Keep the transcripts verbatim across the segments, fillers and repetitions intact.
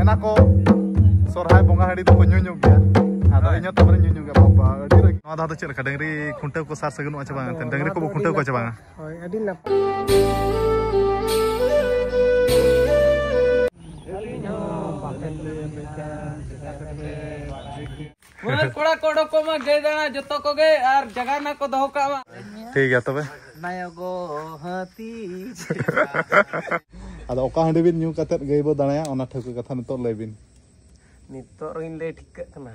ᱚᱱᱟ ᱠᱚ ᱥᱚᱨᱦᱟᱭ ᱵᱚᱸᱜᱟ ᱦᱟᱺᱰᱤ ᱫᱚᱠᱚ ᱧᱩ ᱧᱚᱜ ᱜᱮᱭᱟ᱾ ᱟᱫᱚ ᱤᱧ ᱦᱚᱸ ᱛᱟᱯᱚᱨᱮ ᱧᱩ ᱧᱚᱜ ᱜᱮᱭᱟ ᱵᱟᱵᱟ, ᱟᱹᱰᱤ ᱨᱟᱹᱜᱤ᱾ ᱱᱚᱣᱟ ᱫᱷᱟᱣ ᱫᱚ ᱪᱮᱫ ᱞᱮᱠᱟ ᱰᱟᱹᱝᱨᱤ ᱠᱷᱩᱱᱴᱟᱹᱣ ᱠᱚ ᱥᱟᱨ ᱥᱟᱹᱜᱩᱱᱚᱜᱼᱟ ᱪᱮ ᱵᱟᱝ? ᱮᱱᱛᱮ ᱰᱟᱹᱝᱨᱤ ᱠᱚᱵᱚ ᱠᱷᱩᱱᱴᱟᱹᱣ ᱠᱚᱣᱟ ᱪᱮ ᱵᱟᱝᱟ? ᱦᱳᱭ, ᱟᱹᱰᱤ ᱱᱟᱯᱟᱭ᱾ ᱢᱟᱹᱭ ᱠᱚᱲᱟ ᱠᱚ ᱚᱰᱚᱠᱚᱜ ᱢᱟ ᱜᱟᱹᱭ ᱫᱟᱬᱟ ᱡᱚᱛᱚ ᱠᱚᱜᱮ, ᱟᱨ ᱡᱟᱜᱟᱨᱱᱟ ᱠᱚ ᱫᱚᱦᱚ ᱠᱟᱜ ᱢᱟ᱾ ᱴᱷᱤᱠ ᱜᱮᱭᱟ ᱛᱚᱵᱮ᱾ ᱱᱟᱭᱚᱜᱚ ᱦᱟᱹᱛᱤ᱾ ᱟᱫᱚ ᱚᱠᱟ ᱦᱟᱺᱰᱤ ᱵᱤᱱ ᱧᱩ ᱠᱟᱛᱮᱫ ᱜᱟᱹᱭ ᱵᱚ ᱫᱟᱬᱟᱭᱟ, ᱚᱱᱟ ᱴᱷᱟᱹᱣᱠᱟᱹ ᱠᱟᱛᱷᱟ ᱱᱤᱛᱚᱜ ᱞᱟᱹᱭ ᱵᱤᱱ᱾ ᱱᱤᱛᱚᱜ ᱨᱮᱜᱤᱧ ᱞᱟᱹᱭ ᱴᱷᱤᱠ ᱠᱟᱜ ᱠᱟᱱᱟ᱾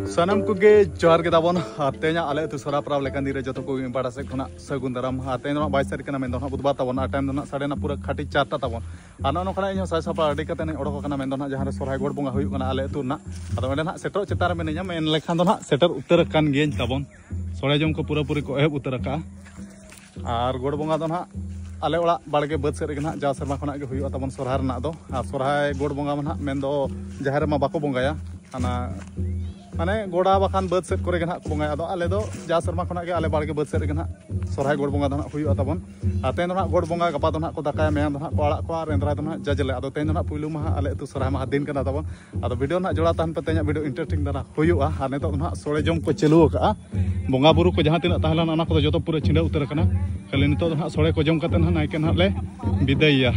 ᱥᱟᱱᱟᱢ ᱠᱚᱜᱮ ᱡᱚᱦᱟᱨ ᱜᱮ ᱛᱟᱵᱚᱱ᱾ ᱟᱨ ᱛᱮᱦᱮᱧᱟᱜ ᱟᱞᱮ ᱟᱹᱛᱩ ᱥᱚᱦᱨᱟᱭ ᱯᱚᱨᱚᱵᱽ ᱞᱮᱠᱟᱱ ᱫᱤᱱ ᱨᱮ ᱡᱚᱛᱚ ᱠᱚᱜᱮ ᱤᱧ ᱯᱟᱦᱴᱟ ᱥᱮᱫ ᱠᱷᱚᱱᱟᱜ ᱥᱟᱹᱜᱩᱱ ᱫᱟᱨᱟᱢ᱾ ᱟᱨ ᱛᱮᱦᱮᱧ ᱫᱚ ᱱᱟᱜ ᱵᱟᱭᱤᱥ ᱛᱟᱹᱨᱤᱠᱷ ᱠᱟᱱᱟ, ᱢᱮᱱᱫᱚ ᱱᱟᱜ ᱵᱩᱫᱷᱵᱟᱨ ᱛᱟᱵᱚᱱ᱾ ᱟᱨ ᱴᱟᱭᱤᱢ ᱫᱚ ᱱᱟᱜ ᱥᱟᱲᱮ ᱱᱚ ᱯᱩᱨᱟᱹ ᱠᱷᱟᱹᱴᱤ ᱪᱟᱨᱴᱟ ᱛᱟᱵᱚᱱ᱾ ᱟᱨ ᱱᱚᱜᱼᱚ ᱱᱚᱝᱠᱟᱱᱟᱜ ᱤᱧ ᱦᱚᱸ ᱥᱟᱭ ᱥᱟᱯᱲᱟᱣ ᱨᱮᱰᱤ ᱠᱟᱛᱮ ᱤᱧ ᱚᱰᱚᱠ ᱟᱠᱟᱱᱟ, ᱢᱮᱱᱫᱚ ᱱᱟᱜ ᱡᱟᱦᱟᱸ ᱨᱮ ᱥᱚᱨᱦᱟᱭ ᱜᱚᱴ ᱵᱚᱸᱜᱟ ᱦᱩᱭᱩᱜ ᱠᱟᱱᱟ ᱟᱞᱮ ᱟᱹᱛᱩ ᱨᱮᱱᱟᱜ᱾ ᱟᱫᱚ ᱚᱸᱰᱮ ᱱᱟᱜ ᱥᱮᱴᱮᱨᱚᱜ ᱪᱮᱛᱟᱱ ᱨᱮ ᱢᱤᱱᱟᱹᱧᱟ, ᱢᱮᱱ ᱞᱮᱠᱷᱟᱱ ᱫᱚ ᱱᱟᱜ ᱥᱮᱴᱮᱨ ᱩᱛᱟᱹᱨ ᱟᱠᱟᱱ ᱜᱤᱭᱟᱹᱧ ᱛᱟᱵᱚᱱ᱾ ᱥᱚᱲᱮ ᱡᱚᱢ ᱠᱚ ᱯᱩᱨᱟᱹᱯᱩᱨᱤ ᱠᱚ ᱮᱦᱚᱵ ᱩᱛᱟᱹᱨ ᱟᱠᱟᱜᱼᱟ᱾ ᱟᱨ ᱜᱚᱰ ᱵᱚᱸᱜᱟ ᱫᱚ ᱱᱟᱦᱟᱜ ᱟᱞᱮ ᱚᱲᱟᱜ ᱵᱟᱲᱜᱮ ᱵᱟᱹᱫᱽ ᱥᱮᱫ ᱨᱮᱜᱮ ᱱᱟᱦᱟᱜ ᱡᱟᱣ ᱥᱮᱨᱢᱟ ᱠᱷᱚᱱᱟᱜ ᱜᱮ ᱦᱩᱭᱩᱜᱼᱟ ᱛᱟᱵᱚᱱ ᱥᱚᱨᱦᱟᱭ ᱨᱮᱱᱟᱜ ᱫᱚ᱾ ᱟᱨ ᱥᱚᱨᱦᱟᱭ ᱜᱚᱰ ᱵᱚᱸᱜᱟ ᱢᱟ ᱱᱟᱦᱟᱜ ᱢᱮᱱᱫᱚ ᱡᱟᱦᱮᱨ ᱨᱮᱢᱟ ᱵᱟᱠᱚ ᱵᱚᱸᱜᱟᱭᱟ, ᱦᱟᱱᱟ ᱢᱟᱱᱮ ᱜᱚᱰᱟ ᱵᱟᱠᱷᱟᱱ ᱵᱟᱹᱫᱽ ᱥᱮᱫ ᱠᱚᱨᱮ ᱜᱮ ᱱᱟᱦᱟᱜ ᱠᱚ ᱵᱚᱸᱜᱟᱭᱟ᱾ ᱟᱫᱚ ᱟᱞᱮ ᱫᱚ ᱡᱟᱣ ᱥᱮᱨᱢᱟ ᱠᱷᱚᱱᱟᱜ ᱜᱮ ᱟᱞᱮ ᱵᱟᱲᱜᱮ ᱵᱟᱹᱫᱽ ᱥᱮᱫ ᱨᱮᱜᱮ ᱱᱟᱦᱟᱜ ᱥᱚᱨᱦᱟᱭ ᱜᱚᱰ ᱵᱚᱸᱜᱟ ᱫᱚ ᱱᱟᱦᱟᱜ ᱦᱩᱭᱩᱜᱼᱟ ᱛᱟᱵᱚᱱ᱾ ᱟᱨ ᱛᱮᱦᱮᱧ ᱫᱚ ᱱᱟᱦᱟᱜ ᱜᱚᱰ ᱵᱚᱸᱜᱟ, ᱜᱟᱯᱟ ᱫᱚ ᱱᱟᱦᱟᱜ ᱠᱚ ᱫᱟᱠᱟᱭᱟ, ᱢᱮᱭᱟᱝ ᱫᱚ ᱱᱟᱦᱟᱜ ᱠᱚ ᱟᱲᱟᱜ ᱠᱚᱣᱟ, ᱟᱨ ᱮᱱᱫᱨᱟᱭ ᱫᱚ ᱱᱟᱦᱟᱜ ᱡᱟᱡᱽᱞᱮ᱾ ᱟᱫᱚ ᱛᱮᱦᱮᱧ ᱫᱚ ᱱᱟᱦᱟᱜ ᱯᱩᱭᱞᱩ ᱢᱟᱦᱟ ᱟᱞᱮ ᱟᱹᱛᱩ ᱥᱚᱨᱦᱟᱭ ᱢᱟᱦᱟ ᱫᱤᱱ ᱠᱟᱱᱟ ᱛᱟᱵᱚᱱ᱾ ᱟᱫᱚ ᱵᱷᱤᱰᱤᱭᱳ ᱱᱟᱦᱟᱜ ᱡᱚᱲᱟᱣ ᱛᱟᱦᱮᱱ ᱯᱮ, ᱛᱮᱦᱮᱧᱟᱜ ᱵᱷᱤᱰᱤᱭᱳ ᱤᱱᱴᱟᱨᱮᱥᱴᱤᱝ ᱫᱷᱟᱨᱟ ᱦᱩᱭᱩᱜᱼᱟ᱾ ᱟᱨ ᱱᱤᱛᱚᱜ ᱫᱚ ᱱᱟᱦᱟᱜ ᱥᱚᱲᱮ ᱡᱚᱢ ᱠᱚ ᱪᱟᱹᱞᱩ ᱟᱠᱟᱜᱼᱟ᱾ ᱵᱚᱸᱜᱟ ᱵᱩᱨᱩ ᱠᱚ ᱡᱟᱦᱟᱸ ᱛᱤᱱᱟᱹᱜ ᱛᱟᱦᱮᱸ ᱞᱮᱱᱟ, ᱚᱱᱟ ᱠᱚᱫᱚ ᱡᱚᱛᱚ ᱯᱩᱨᱟᱹ ᱪᱷᱤᱸᱰᱟᱹᱣ ᱩᱛᱟᱹᱨ ᱟᱠᱟᱱᱟ᱾ ᱠᱷᱟᱹᱞᱤ ᱱᱤᱛᱚᱜ ᱫᱚ ᱱᱟᱦᱟᱜ ᱥᱚᱲᱮ ᱠᱚ ᱡᱚᱢ ᱠᱟᱛᱮ ᱱᱟᱦᱟᱜ ᱱᱟᱭᱠᱮ ᱱᱟᱦᱟᱜ ᱞᱮ ᱵᱤᱫᱟᱹᱭᱮᱭᱟ᱾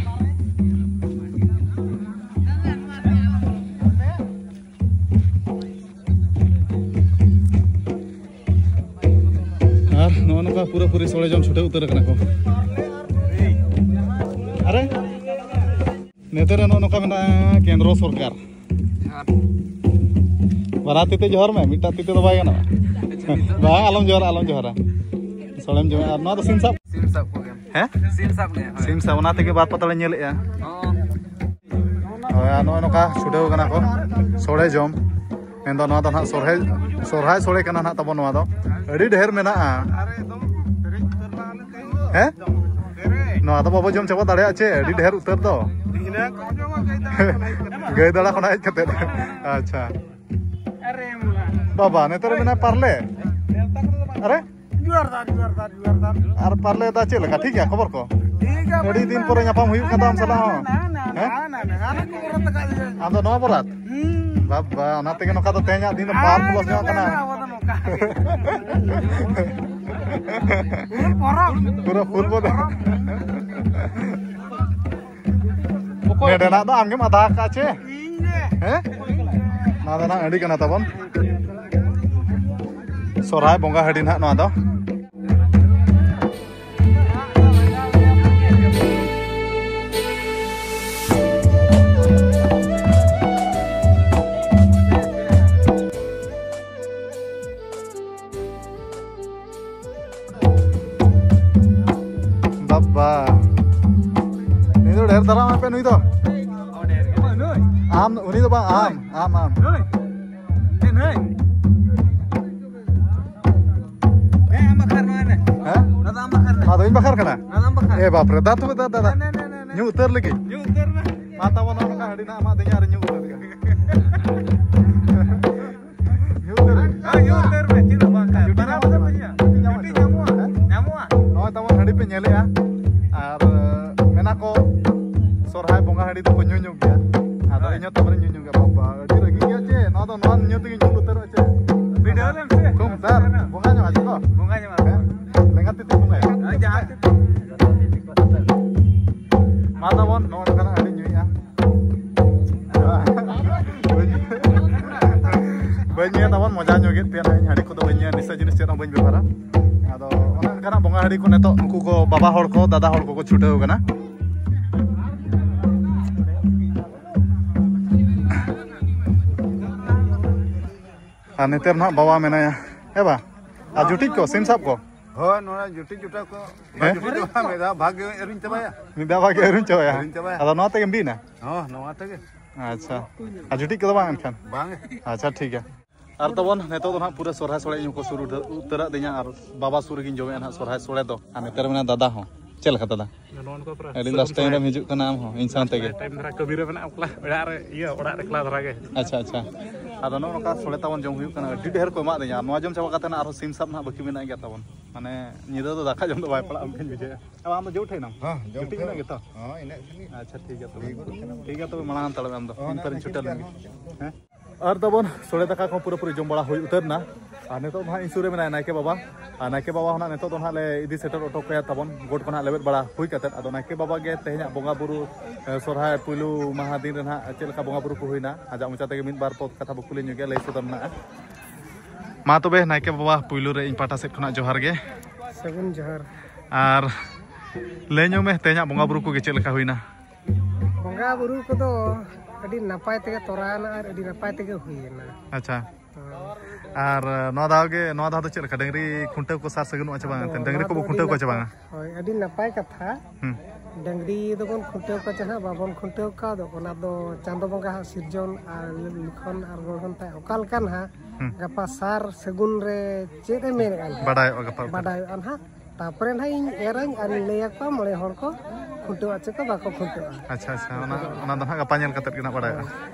ᱟᱨ ᱱᱚᱜᱼᱚ ᱱᱚᱝᱠᱟ ᱯᱩᱨᱟᱹᱯᱩᱨᱤ ᱥᱚᱲᱮ ᱡᱚᱢ ᱪᱷᱩᱴᱟᱹᱣ ᱩᱛᱟᱹᱨ ᱟᱠᱟᱱᱟ ᱠᱚ᱾ ᱟᱨᱮ ᱱᱮᱛᱟᱨ ᱨᱮ ᱱᱚᱜᱼᱚ ᱱᱚᱝᱠᱟ ᱢᱮᱱᱟᱜᱼᱟ ᱠᱮᱱᱫᱨᱚ ᱥᱚᱨᱠᱟᱨ᱾ ᱡᱚᱦᱟᱨ᱾ ᱵᱟᱱᱟᱨ ᱛᱤ ᱛᱮ ᱡᱚᱦᱟᱨ ᱢᱮ, ᱢᱤᱫᱴᱟᱝ ᱛᱤ ᱛᱮᱫᱚ ᱵᱟᱭ ᱜᱟᱱᱚᱜᱼᱟ᱾ ᱟᱪᱪᱷᱟ, ᱱᱤᱛᱚᱜ? ᱵᱟᱝ, ᱟᱞᱚᱢ ᱡᱚᱦᱟᱨᱟ, ᱟᱞᱚᱢ ᱡᱚᱦᱟᱨᱟ᱾ ᱥᱚᱲᱮᱢ ᱡᱚᱢᱟ᱾ ᱟᱨ ᱱᱚᱣᱟ ᱫᱚ ᱥᱤᱢ ᱥᱟᱵ? ᱥᱤᱢ ᱥᱟᱵ ᱠᱚᱜᱮ᱾ ᱦᱮᱸ? ᱥᱤᱢ ᱥᱟᱵ ᱞᱮ, ᱦᱳᱭ᱾ ᱥᱤᱢ ᱥᱟᱵ, ᱚᱱᱟ ᱛᱮᱜᱮ ᱵᱟᱨ ᱯᱟᱛᱟᱲᱮ ᱧᱮᱞᱮᱜᱼᱟ᱾ ᱦᱚᱸ᱾ ᱦᱳᱭ, ᱟᱨ ᱱᱚᱜᱼᱚᱭ ᱱᱚᱝᱠᱟ ᱪᱷᱩᱴᱟᱹᱣ ᱠᱟᱱᱟ ᱠᱚ ᱥᱚᱲᱮ ᱡᱚᱢ᱾ ᱢᱮᱱᱫᱚ ᱱᱚᱣᱟ ᱫᱚ ᱱᱟᱦᱟᱜ ᱥᱚᱨᱦᱟᱭ, ᱥᱚᱨᱦᱟᱭ ᱥᱚᱲᱮ ᱠᱟᱱᱟ ᱱᱟᱦᱟᱜ ᱛᱟᱵᱚᱱ ᱱᱚᱣᱟ ᱫᱚ᱾ ᱟᱹᱰᱤ ᱰᱷᱮᱨ ᱢᱮᱱᱟᱜᱼᱟ᱾ ᱦᱮᱸ? ᱱᱚᱣᱟ ᱫᱚ ᱵᱟᱵᱚ ᱡᱚᱢ ᱪᱟᱵᱟ ᱫᱟᱲᱮᱭᱟᱜᱼᱟ ᱪᱮ, ᱟᱹᱰᱤ ᱰᱷᱮᱨ ᱩᱛᱟᱹᱨ ᱫᱚ᱾ ᱜᱟᱹᱭ ᱫᱟᱬᱟ ᱠᱷᱚᱱᱟᱜ ᱦᱮᱡ ᱠᱟᱛᱮ᱾ ᱟᱪᱪᱷᱟ᱾ ᱵᱟᱵᱟ, ᱱᱮᱛᱟᱨ ᱢᱮᱱᱟᱜᱼᱟ ᱯᱟᱨᱞᱮ᱾ ᱟᱨᱮ? ᱡᱚᱦᱟᱨ ᱫᱟᱨ, ᱡᱚᱦᱟᱨ ᱫᱟᱨ, ᱡᱚᱦᱟᱨ ᱫᱟᱨ᱾ ᱟᱨ ᱯᱟᱨᱞᱮ ᱫᱟ ᱪᱮᱫ ᱞᱮᱠᱟ? ᱴᱷᱤᱠ ᱜᱮᱭᱟ ᱠᱷᱚᱵᱚᱨ ᱠᱚ? ᱴᱷᱤᱠ ᱜᱮᱭᱟ, ᱟᱹᱰᱤ ᱫᱤᱱ ᱯᱚᱨᱮ ᱧᱟᱯᱟᱢ ᱦᱩᱭᱩᱜ ᱠᱟᱱ ᱛᱟᱢ ᱥᱟᱞᱟᱜ ᱦᱚᱸ᱾ ᱱᱟ, ᱱᱟ, ᱟᱢ ᱫᱚ ᱱᱚᱣᱟ ᱵᱚᱨᱟᱛ? ᱵᱟᱵᱟ, ᱚᱱᱟ ᱛᱮᱜᱮ ᱱᱚᱝᱠᱟ ᱫᱚ ᱛᱮᱦᱮᱧᱟᱜ ᱫᱤᱱ ᱫᱚ ᱯᱟᱣᱟᱨ ᱯᱞᱟᱥ ᱧᱚᱜ ᱠᱟᱱᱟ᱾ ᱟᱵᱚ ᱫᱚ ᱱᱚᱝᱠᱟ᱾ ᱯᱩᱨᱟᱹ ᱯᱷᱩᱞ ᱵᱚᱫᱚᱞ᱾ ᱱᱚᱰᱮᱱᱟᱜ ᱫᱚ ᱟᱢᱜᱮᱢ ᱟᱫᱷᱟ ᱟᱠᱟᱫ ᱪᱮ? ᱦᱮᱸ? ᱱᱚᱣᱟ ᱫᱚ ᱱᱟᱜ ᱦᱟᱺᱰᱤ ᱠᱟᱱᱟ ᱛᱟᱵᱚᱱ᱾ ᱥᱚᱨᱦᱟᱭ ᱵᱚᱸᱜᱟ ᱦᱟᱺᱰᱤ ᱱᱟᱜ ᱱᱚᱣᱟ ᱫᱚ᱾ ᱵᱟᱵᱟ, ᱱᱩᱭ ᱫᱚ ᱰᱷᱮᱨ ᱫᱷᱟᱨᱟ ᱮᱢᱟᱭ ᱯᱮ, ᱱᱩᱭ ᱫᱚ᱾ ᱟᱢ, ᱩᱱᱤ ᱫᱚ ᱵᱟᱝ, ᱟᱢ, ᱟᱢ, ᱟᱢ᱾ ᱦᱮᱸ? ᱱᱚᱣᱟ ᱫᱚ ᱤᱧ ᱵᱟᱠᱷᱟᱨ ᱠᱟᱱᱟ? ᱮ ᱵᱟᱯ ᱨᱮ, ᱫᱟ ᱛᱚᱵᱮ, ᱫᱟ, ᱫᱟ, ᱫᱟ᱾ ᱧᱩ ᱩᱛᱟᱹᱨ ᱞᱟᱹᱜᱤᱫ᱾ ᱢᱟ ᱛᱟᱵᱚᱱ, ᱱᱚᱜᱼᱚ ᱱᱚᱝᱠᱟ ᱦᱟᱺᱰᱤ ᱱᱟᱜ ᱮᱢᱟᱫᱤᱧᱟ ᱟᱨ ᱧᱩ ᱩᱛᱟᱹᱨ ᱞᱮᱜᱮ᱾ ᱧᱩ ᱩᱛᱟᱹᱨ ᱞᱮᱜᱮ᱾ ᱦᱮᱸ, ᱧᱩ ᱩᱛᱟᱹᱨ ᱢᱮ, ᱪᱮᱫ ᱦᱚᱸ ᱵᱟᱝ ᱠᱟᱱᱟ᱾ ᱡᱩᱴᱤ ᱵᱟᱱᱟᱨ ᱧᱟᱢᱚᱜᱼᱟ? ᱫᱚ ᱧᱩᱭᱟ᱾ ᱡᱩᱴᱤ ᱧᱟᱢᱚᱜᱼᱟ? ᱦᱮᱸ? ᱧᱟᱢᱚᱜᱼᱟ᱾ ᱱᱚᱜᱼᱚᱭ ᱛᱟᱵᱚᱱ ᱦᱟᱺᱰᱤ ᱯᱮ ᱧᱮᱞᱮᱜᱼᱟ᱾ ᱟᱨ, ᱢᱮᱱᱟ ᱠᱚ, ᱥᱚᱨᱦᱟᱭ ᱵᱚᱸᱜᱟ ᱦᱟᱺᱰᱤ ᱫᱚᱠᱚ ᱧᱩ ᱧᱚᱜ ᱜᱮᱭᱟ᱾ ᱟᱫᱚ ᱦᱳᱭ᱾ ᱤᱧ ᱦᱚᱸ ᱛᱟᱵᱚᱱᱤᱧ ᱧᱩ ᱧᱚᱜ ᱜᱮᱭᱟ᱾ ᱵᱟᱵᱟ, ᱟᱹᱰᱤ ᱨᱟᱹᱜᱤ ᱜᱮᱭᱟ ᱪᱮ? ᱱᱚᱣᱟ ᱫᱚ, ᱱᱚᱣᱟ ᱧᱩ ᱛᱮᱜᱮᱧ ᱧᱩ ᱩᱛᱟᱹᱨᱚᱜᱼᱟ ᱪᱮ? ᱵᱤᱰᱟᱹᱣ ᱞᱮᱢ ᱥᱮ᱾ ᱛᱷᱩᱢ, ᱥᱟᱨ, ᱵᱚᱸᱜᱟ ᱧᱚᱜ ᱟᱪᱮ ᱛᱚ? ᱵᱚᱸᱜᱟ ᱧᱚᱜ ᱟᱪᱮ᱾ ᱦᱮᱸ? ᱞᱮᱸᱜᱟ ᱛᱤ ᱛᱮ ᱵᱚᱸᱜᱟᱭᱟ᱾ ᱦᱮᱸ, ᱡᱟᱦᱟᱸ ᱛᱤ ᱛᱮ᱾ ᱢᱟ ᱛᱟᱵᱚᱱ, ᱱᱚᱜᱼᱚ ᱱᱚᱝᱠᱟᱱᱟᱜ ᱦᱟᱺᱰᱤ ᱧᱩᱭᱮᱜᱼᱟ᱾ ᱵᱟᱹᱧ ᱧᱩᱭᱟ ᱛᱟᱵᱚᱱ, ᱢᱚᱡᱟ ᱧᱚᱜ ᱜᱮ ᱛᱮ ᱦᱟᱺᱰᱤ ᱠᱚᱫᱚ ᱵᱟᱹᱧ ᱧᱩᱭᱟ, ᱱᱤᱥᱟᱹ ᱡᱤᱱᱤᱥ ᱪᱮᱫ ᱦᱚᱸ ᱵᱟᱹᱧ ᱵᱮᱵᱚᱦᱟᱨᱟ᱾ ᱟᱫᱚ ᱚᱱᱮ ᱚᱱᱠᱟᱱᱟᱜ ᱵᱚᱸᱜᱟ ᱦᱟᱺᱰᱤ ᱠᱚ ᱱᱤᱛᱚᱜ ᱩᱱᱠᱩ ᱠᱚ ᱵᱟᱵᱟ ᱦᱚᱲ ᱠᱚ, ᱫᱟᱫᱟ ᱦᱚᱲ ᱠᱚᱠᱚ ᱪᱷᱩᱴᱟᱹᱣ ᱠᱟᱱᱟ᱾ ᱟᱨ ᱱᱚᱛᱮ ᱨᱮ ᱱᱟᱦᱟᱜ ᱵᱟᱵᱟ ᱢᱮᱱᱟᱭᱟ᱾ ᱦᱮᱸ ᱵᱟ? ᱟᱨ ᱡᱩᱴᱤᱡ ᱠᱚ, ᱥᱤᱢ ᱥᱟᱵ ᱠᱚ? ᱦᱳᱭ, ᱱᱚᱣᱟ ᱡᱩᱴᱤᱡ ᱡᱚᱴᱟᱣ ᱠᱚ᱾ ᱦᱮᱸ? ᱡᱩᱴᱤᱡ ᱫᱚ ᱵᱟᱝ, ᱢᱤᱫ ᱫᱷᱟᱣ ᱵᱷᱟᱜᱽ ᱜᱮ ᱟᱹᱨᱤᱧ ᱪᱟᱵᱟᱭᱟ᱾ ᱢᱤᱫ ᱫᱷᱟᱣ ᱵᱷᱟᱜᱽ ᱜᱮ ᱟᱹᱨᱤᱧ ᱪᱟᱵᱟᱭᱟ᱾ ᱟᱹᱨᱤᱧ ᱪᱟᱵᱟᱭᱟ᱾ ᱟᱫᱚ ᱱᱚᱣᱟ ᱛᱮᱜᱮᱢ ᱵᱤᱫᱼᱟ? ᱦᱚᱸ, ᱱᱚᱣᱟ ᱛᱮᱜᱮ᱾ ᱟᱪᱪᱷᱟ᱾ ᱟᱨ ᱡᱩᱴᱤᱡ ᱠᱚᱫᱚ ᱵᱟᱝ ᱮᱱᱠᱷᱟᱱ? ᱵᱟᱝ᱾ ᱟᱪᱪᱷᱟ, ᱴᱷᱤᱠ ᱜᱮᱭᱟ᱾ ᱟᱨ ᱛᱟᱵᱚᱱ ᱱᱤᱛᱚᱜ ᱫᱚ ᱱᱟᱦᱟᱜ ᱯᱩᱨᱟᱹ ᱥᱚᱨᱦᱟᱭ ᱥᱚᱲᱮ ᱧᱩ ᱠᱚ ᱥᱩᱨᱩ ᱩᱛᱟᱹᱨᱟᱜ ᱫᱤᱧᱟ, ᱟᱨ ᱵᱟᱵᱟ ᱥᱩᱨ ᱨᱮᱜᱮᱧ ᱡᱚᱢᱮᱫᱼᱟ ᱱᱟᱦᱟᱜ ᱥᱚᱨᱦᱟᱭ ᱥᱚᱲᱮ ᱫᱚ᱾ ᱟᱨ ᱱᱚᱛᱮ ᱨᱮ ᱢᱮᱱᱟᱭᱟ ᱫᱟᱫᱟ ᱦᱚᱸ᱾ ᱪᱮᱫ ᱞᱮᱠᱟ ᱫᱟᱫᱟ? ᱱᱚᱜᱼᱚ ᱱᱚᱝᱠᱟ ᱯᱩᱨᱟᱹ ᱟᱹᱰᱤ ᱥᱟᱹᱜᱩᱱ ᱞᱟᱥᱴ ᱴᱟᱭᱤᱢ ᱨᱮᱢ ᱥᱚᱨᱦᱟᱭ᱾ ᱦᱤᱡᱩᱜ ᱠᱟᱱᱟ ᱟᱢ ᱦᱚᱸ ᱤᱧ ᱥᱟᱶ ᱛᱮᱜᱮ᱾ ᱞᱟᱥᱴ ᱴᱟᱭᱤᱢ ᱫᱷᱟᱨᱟ ᱠᱟᱹᱢᱤ ᱨᱮ ᱢᱮᱱᱟᱜᱼᱟ, ᱮᱠᱞᱟ ᱚᱲᱟᱜ ᱨᱮ, ᱤᱭᱟᱹ, ᱚᱲᱟᱜ ᱨᱮ ᱮᱠᱞᱟ ᱫᱷᱟᱨᱟ ᱜᱮ᱾ ᱟᱪᱪᱷᱟ, ᱟᱪᱪᱷᱟ᱾ ᱟᱫᱚ ᱱᱚᱜᱼᱚ ᱱᱚᱝᱠᱟ ᱥᱚᱲᱮ ᱛᱟᱵᱚᱱ ᱡᱚᱢ ᱦᱩᱭᱩᱜ ᱠᱟᱱᱟ, ᱟᱹᱰᱤ ᱰᱷᱮᱨ ᱠᱚ ᱮᱢᱟᱫᱤᱧᱟ᱾ ᱱᱚᱣᱟ ᱡᱚᱢ ᱪᱟᱵᱟ ᱠᱟᱛᱮ ᱱᱟᱜ ᱟᱨᱦᱚᱸ ᱥᱤᱢ ᱥᱟᱵ ᱱᱟᱜ ᱵᱟᱹᱠᱤ ᱢᱮᱱᱟᱜ ᱜᱮᱭᱟ ᱛᱟᱵᱚᱱ, ᱢᱟᱱᱮ ᱧᱤᱫᱟᱹ ᱫᱚ ᱫᱟᱠᱟ ᱡᱚᱢ ᱫᱚ ᱵᱟᱭ ᱯᱟᱲᱟᱜᱼᱟ ᱚᱱᱠᱟᱧ ᱵᱩᱡᱷᱟᱹᱣᱮᱫᱼᱟ᱾ ᱟᱢ ᱫᱚ ᱡᱟᱹᱣ ᱴᱷᱮᱡ ᱮᱱᱟᱢ? ᱦᱚᱸ, ᱡᱚᱢ ᱡᱟᱹᱯᱤᱫ ᱴᱷᱮᱡ ᱢᱮᱱᱟᱜ ᱜᱮᱛᱚ? ᱦᱚᱸ, ᱤᱱᱟᱹᱜ ᱜᱮ᱾ ᱟᱪᱪᱷᱟ, ᱴᱷᱤᱠ ᱜᱮᱭᱟ ᱛᱚᱵᱮ᱾ ᱴᱷᱤᱠ ᱜᱮᱭᱟ ᱛᱚᱵᱮ, ᱢᱟᱲᱟᱝ ᱦᱟᱛᱟᱲᱚᱜ ᱢᱮ ᱟᱢ ᱫᱚ᱾ ᱦᱚᱸ, ᱤᱧ ᱯᱟᱨᱤᱧ ᱪᱷᱩᱴᱟᱹᱣ ᱞᱮᱱ ᱜᱮ᱾ ᱦᱮᱸ? ᱟᱨ ᱛᱟᱵᱚᱱ ᱥᱚᱲᱮ ᱫᱟᱠᱟ ᱠᱚᱦᱚᱸ ᱯᱩᱨᱟᱹᱯᱩᱨᱤ ᱡᱚᱢ ᱵᱟᱲᱟ ᱦᱩᱭ ᱩᱛᱟᱹᱨ ᱮᱱᱟ᱾ ᱟᱨ ᱱᱤᱛᱚᱜ ᱫᱚ ᱦᱟᱸᱜ ᱤᱧ ᱥᱩᱨ ᱨᱮ ᱢᱮᱱᱟᱭᱟ ᱱᱟᱭᱠᱮ ᱵᱟᱵᱟ᱾ ᱟᱨ ᱱᱟᱭᱠᱮ ᱵᱟᱵᱟ ᱦᱚᱸ ᱱᱟᱜ ᱱᱤᱛᱚᱜ ᱫᱚ ᱱᱟᱜ ᱞᱮ ᱤᱫᱤ ᱥᱮᱴᱮᱨ ᱦᱚᱴᱚ ᱠᱟᱭᱟ ᱛᱟᱵᱚᱱ, ᱜᱚᱴ ᱠᱚ ᱱᱟᱜ ᱞᱮᱵᱮᱫ ᱵᱟᱲᱟ ᱦᱩᱭ ᱠᱟᱛᱮᱫ᱾ ᱟᱫᱚ ᱱᱟᱭᱠᱮ ᱵᱟᱵᱟ ᱜᱮ ᱛᱮᱦᱮᱧᱟᱜ ᱵᱚᱸᱜᱟ ᱵᱩᱨᱩ, ᱮ, ᱥᱚᱨᱦᱟᱭ ᱯᱩᱭᱞᱩ ᱢᱟᱦᱟ ᱫᱤᱱ ᱨᱮ ᱱᱟᱜ ᱪᱮᱫ ᱞᱮᱠᱟ ᱵᱚᱸᱜᱟ ᱵᱩᱨᱩ ᱠᱚ ᱦᱩᱭᱱᱟ, ᱟᱡᱟᱜ ᱢᱚᱪᱟ ᱛᱮᱜᱮ ᱢᱤᱫ ᱵᱟᱨ ᱯᱚᱫ ᱠᱟᱛᱷᱟ ᱵᱚ ᱠᱩᱞᱤ ᱧᱚᱜᱮᱭᱟ, ᱞᱟᱹᱭ ᱥᱚᱫᱚᱨ ᱢᱮᱱᱟᱜᱼᱟ᱾ ᱢᱟ ᱛᱚᱵᱮ ᱱᱟᱭᱠᱮ ᱵᱟᱵᱟ, ᱯᱩᱭᱞᱩ ᱨᱮ ᱤᱧ ᱯᱟᱦᱴᱟ ᱥᱮᱫ ᱠᱷᱚᱱᱟᱜ ᱡᱚᱦᱟᱨ ᱜᱮ᱾ ᱥᱟᱹᱜᱩᱱ ᱡᱚᱦᱟᱨ᱾ ᱟᱨ ᱞᱟᱹᱭ ᱧᱚᱜ ᱢᱮ, ᱛᱮᱦᱮᱧᱟᱜ ᱵᱚᱸᱜᱟ ᱵᱩᱨᱩ ᱠᱚᱜᱮ ᱪᱮᱫ ᱞᱮᱠᱟ ᱦᱩᱭᱱᱟ? ᱵᱚᱸᱜᱟ ᱵᱩᱨᱩ ᱠᱚᱫᱚ ᱟᱹᱰᱤ ᱱᱟᱯᱟᱭ ᱛᱮᱜᱮ ᱛᱚᱨᱟᱣᱮᱱᱟ ᱟᱨ ᱟᱹᱰᱤ ᱱᱟᱯᱟᱭ ᱛᱮᱜᱮ ᱦᱩᱭᱮᱱᱟ᱾ ᱟᱪᱪᱷᱟ᱾ ᱦᱳᱭ᱾ ᱟᱨ ᱱᱚᱣᱟ ᱫᱷᱟᱣ ᱜᱮ, ᱱᱚᱣᱟ ᱫᱷᱟᱣ ᱫᱚ ᱪᱮᱫ ᱞᱮᱠᱟ, ᱰᱟᱹᱝᱨᱤ ᱠᱷᱩᱱᱴᱟᱹᱣ ᱠᱚ ᱥᱟᱨ ᱥᱟᱹᱜᱩᱱᱚᱜᱼᱟ ᱪᱮ ᱵᱟᱝ? ᱟᱫᱚ ᱰᱟᱹᱝᱨᱤ ᱱᱚᱣᱟ ᱠᱚᱵᱚ ᱫᱚ ᱟᱹᱰᱤ ᱠᱷᱩᱱᱴᱟᱹᱣ ᱠᱚᱣᱟ ᱪᱮ ᱱᱟᱯᱟᱭ, ᱵᱟᱝᱟ? ᱦᱳᱭ, ᱟᱹᱰᱤ ᱱᱟᱯᱟᱭ ᱠᱟᱛᱷᱟ᱾ ᱦᱩᱸ᱾ ᱰᱟᱹᱝᱨᱤ ᱫᱚᱵᱚᱱ ᱠᱷᱩᱱᱴᱟᱹᱣ ᱠᱚᱣᱟ ᱪᱮ ᱦᱟᱸᱜ ᱵᱟᱵᱚᱱ ᱠᱷᱩᱱᱴᱟᱹᱣ ᱠᱚᱣᱟ, ᱟᱫᱚ ᱚᱱᱟ ᱫᱚ ᱪᱟᱸᱫᱚ ᱵᱚᱸᱜᱟ ᱦᱟᱸᱜ ᱥᱤᱨᱡᱚᱱ ᱟᱨ ᱞᱤᱠᱷᱚᱱ ᱟᱨ ᱜᱚᱲᱦᱚᱱ ᱛᱟᱭ ᱚᱠᱟ ᱞᱮᱠᱟ ᱱᱟᱦᱟᱜ, ᱦᱩᱸ᱾ ᱜᱟᱯᱟ ᱥᱟᱨ ᱥᱟᱹᱜᱩᱱ ᱨᱮ ᱪᱮᱫ ᱮ ᱢᱮᱱᱮᱫᱼᱟ ᱱᱟᱦᱟᱜ? ᱵᱟᱰᱟᱭᱚᱜᱼᱟ ᱜᱟᱯᱟ ᱩᱛᱟᱹᱨ᱾ ᱵᱟᱰᱟᱭᱚᱜᱼᱟ ᱱᱟᱦᱟᱜ᱾ ᱛᱟᱯᱚᱨᱮ ᱱᱟᱦᱟᱜ ᱤᱧ ᱮᱨᱟᱧ ᱟᱨᱤᱧ ᱞᱟᱹᱭ ᱟᱠᱚᱣᱟ ᱢᱚᱬᱮ ᱦᱚᱲ ᱠᱚ ᱠᱷᱩᱱᱴᱟᱹᱣ ᱟᱪᱮ ᱠᱚ ᱵᱟᱠᱚ ᱠᱷᱩᱱᱴᱟᱹᱜᱼᱟ᱾ ᱟᱪᱪᱷᱟ, ᱟᱪᱪᱷᱟ, ᱚᱱᱟ, ᱚᱱᱟ ᱫᱚ ᱱᱟᱦᱟᱜ ᱜᱟᱯᱟ ᱧᱮᱞ ᱠᱟᱛᱮᱫ ᱜᱮ ᱱᱟᱦᱟᱜ ᱵᱟᱰᱟᱭᱚᱜᱼᱟ᱾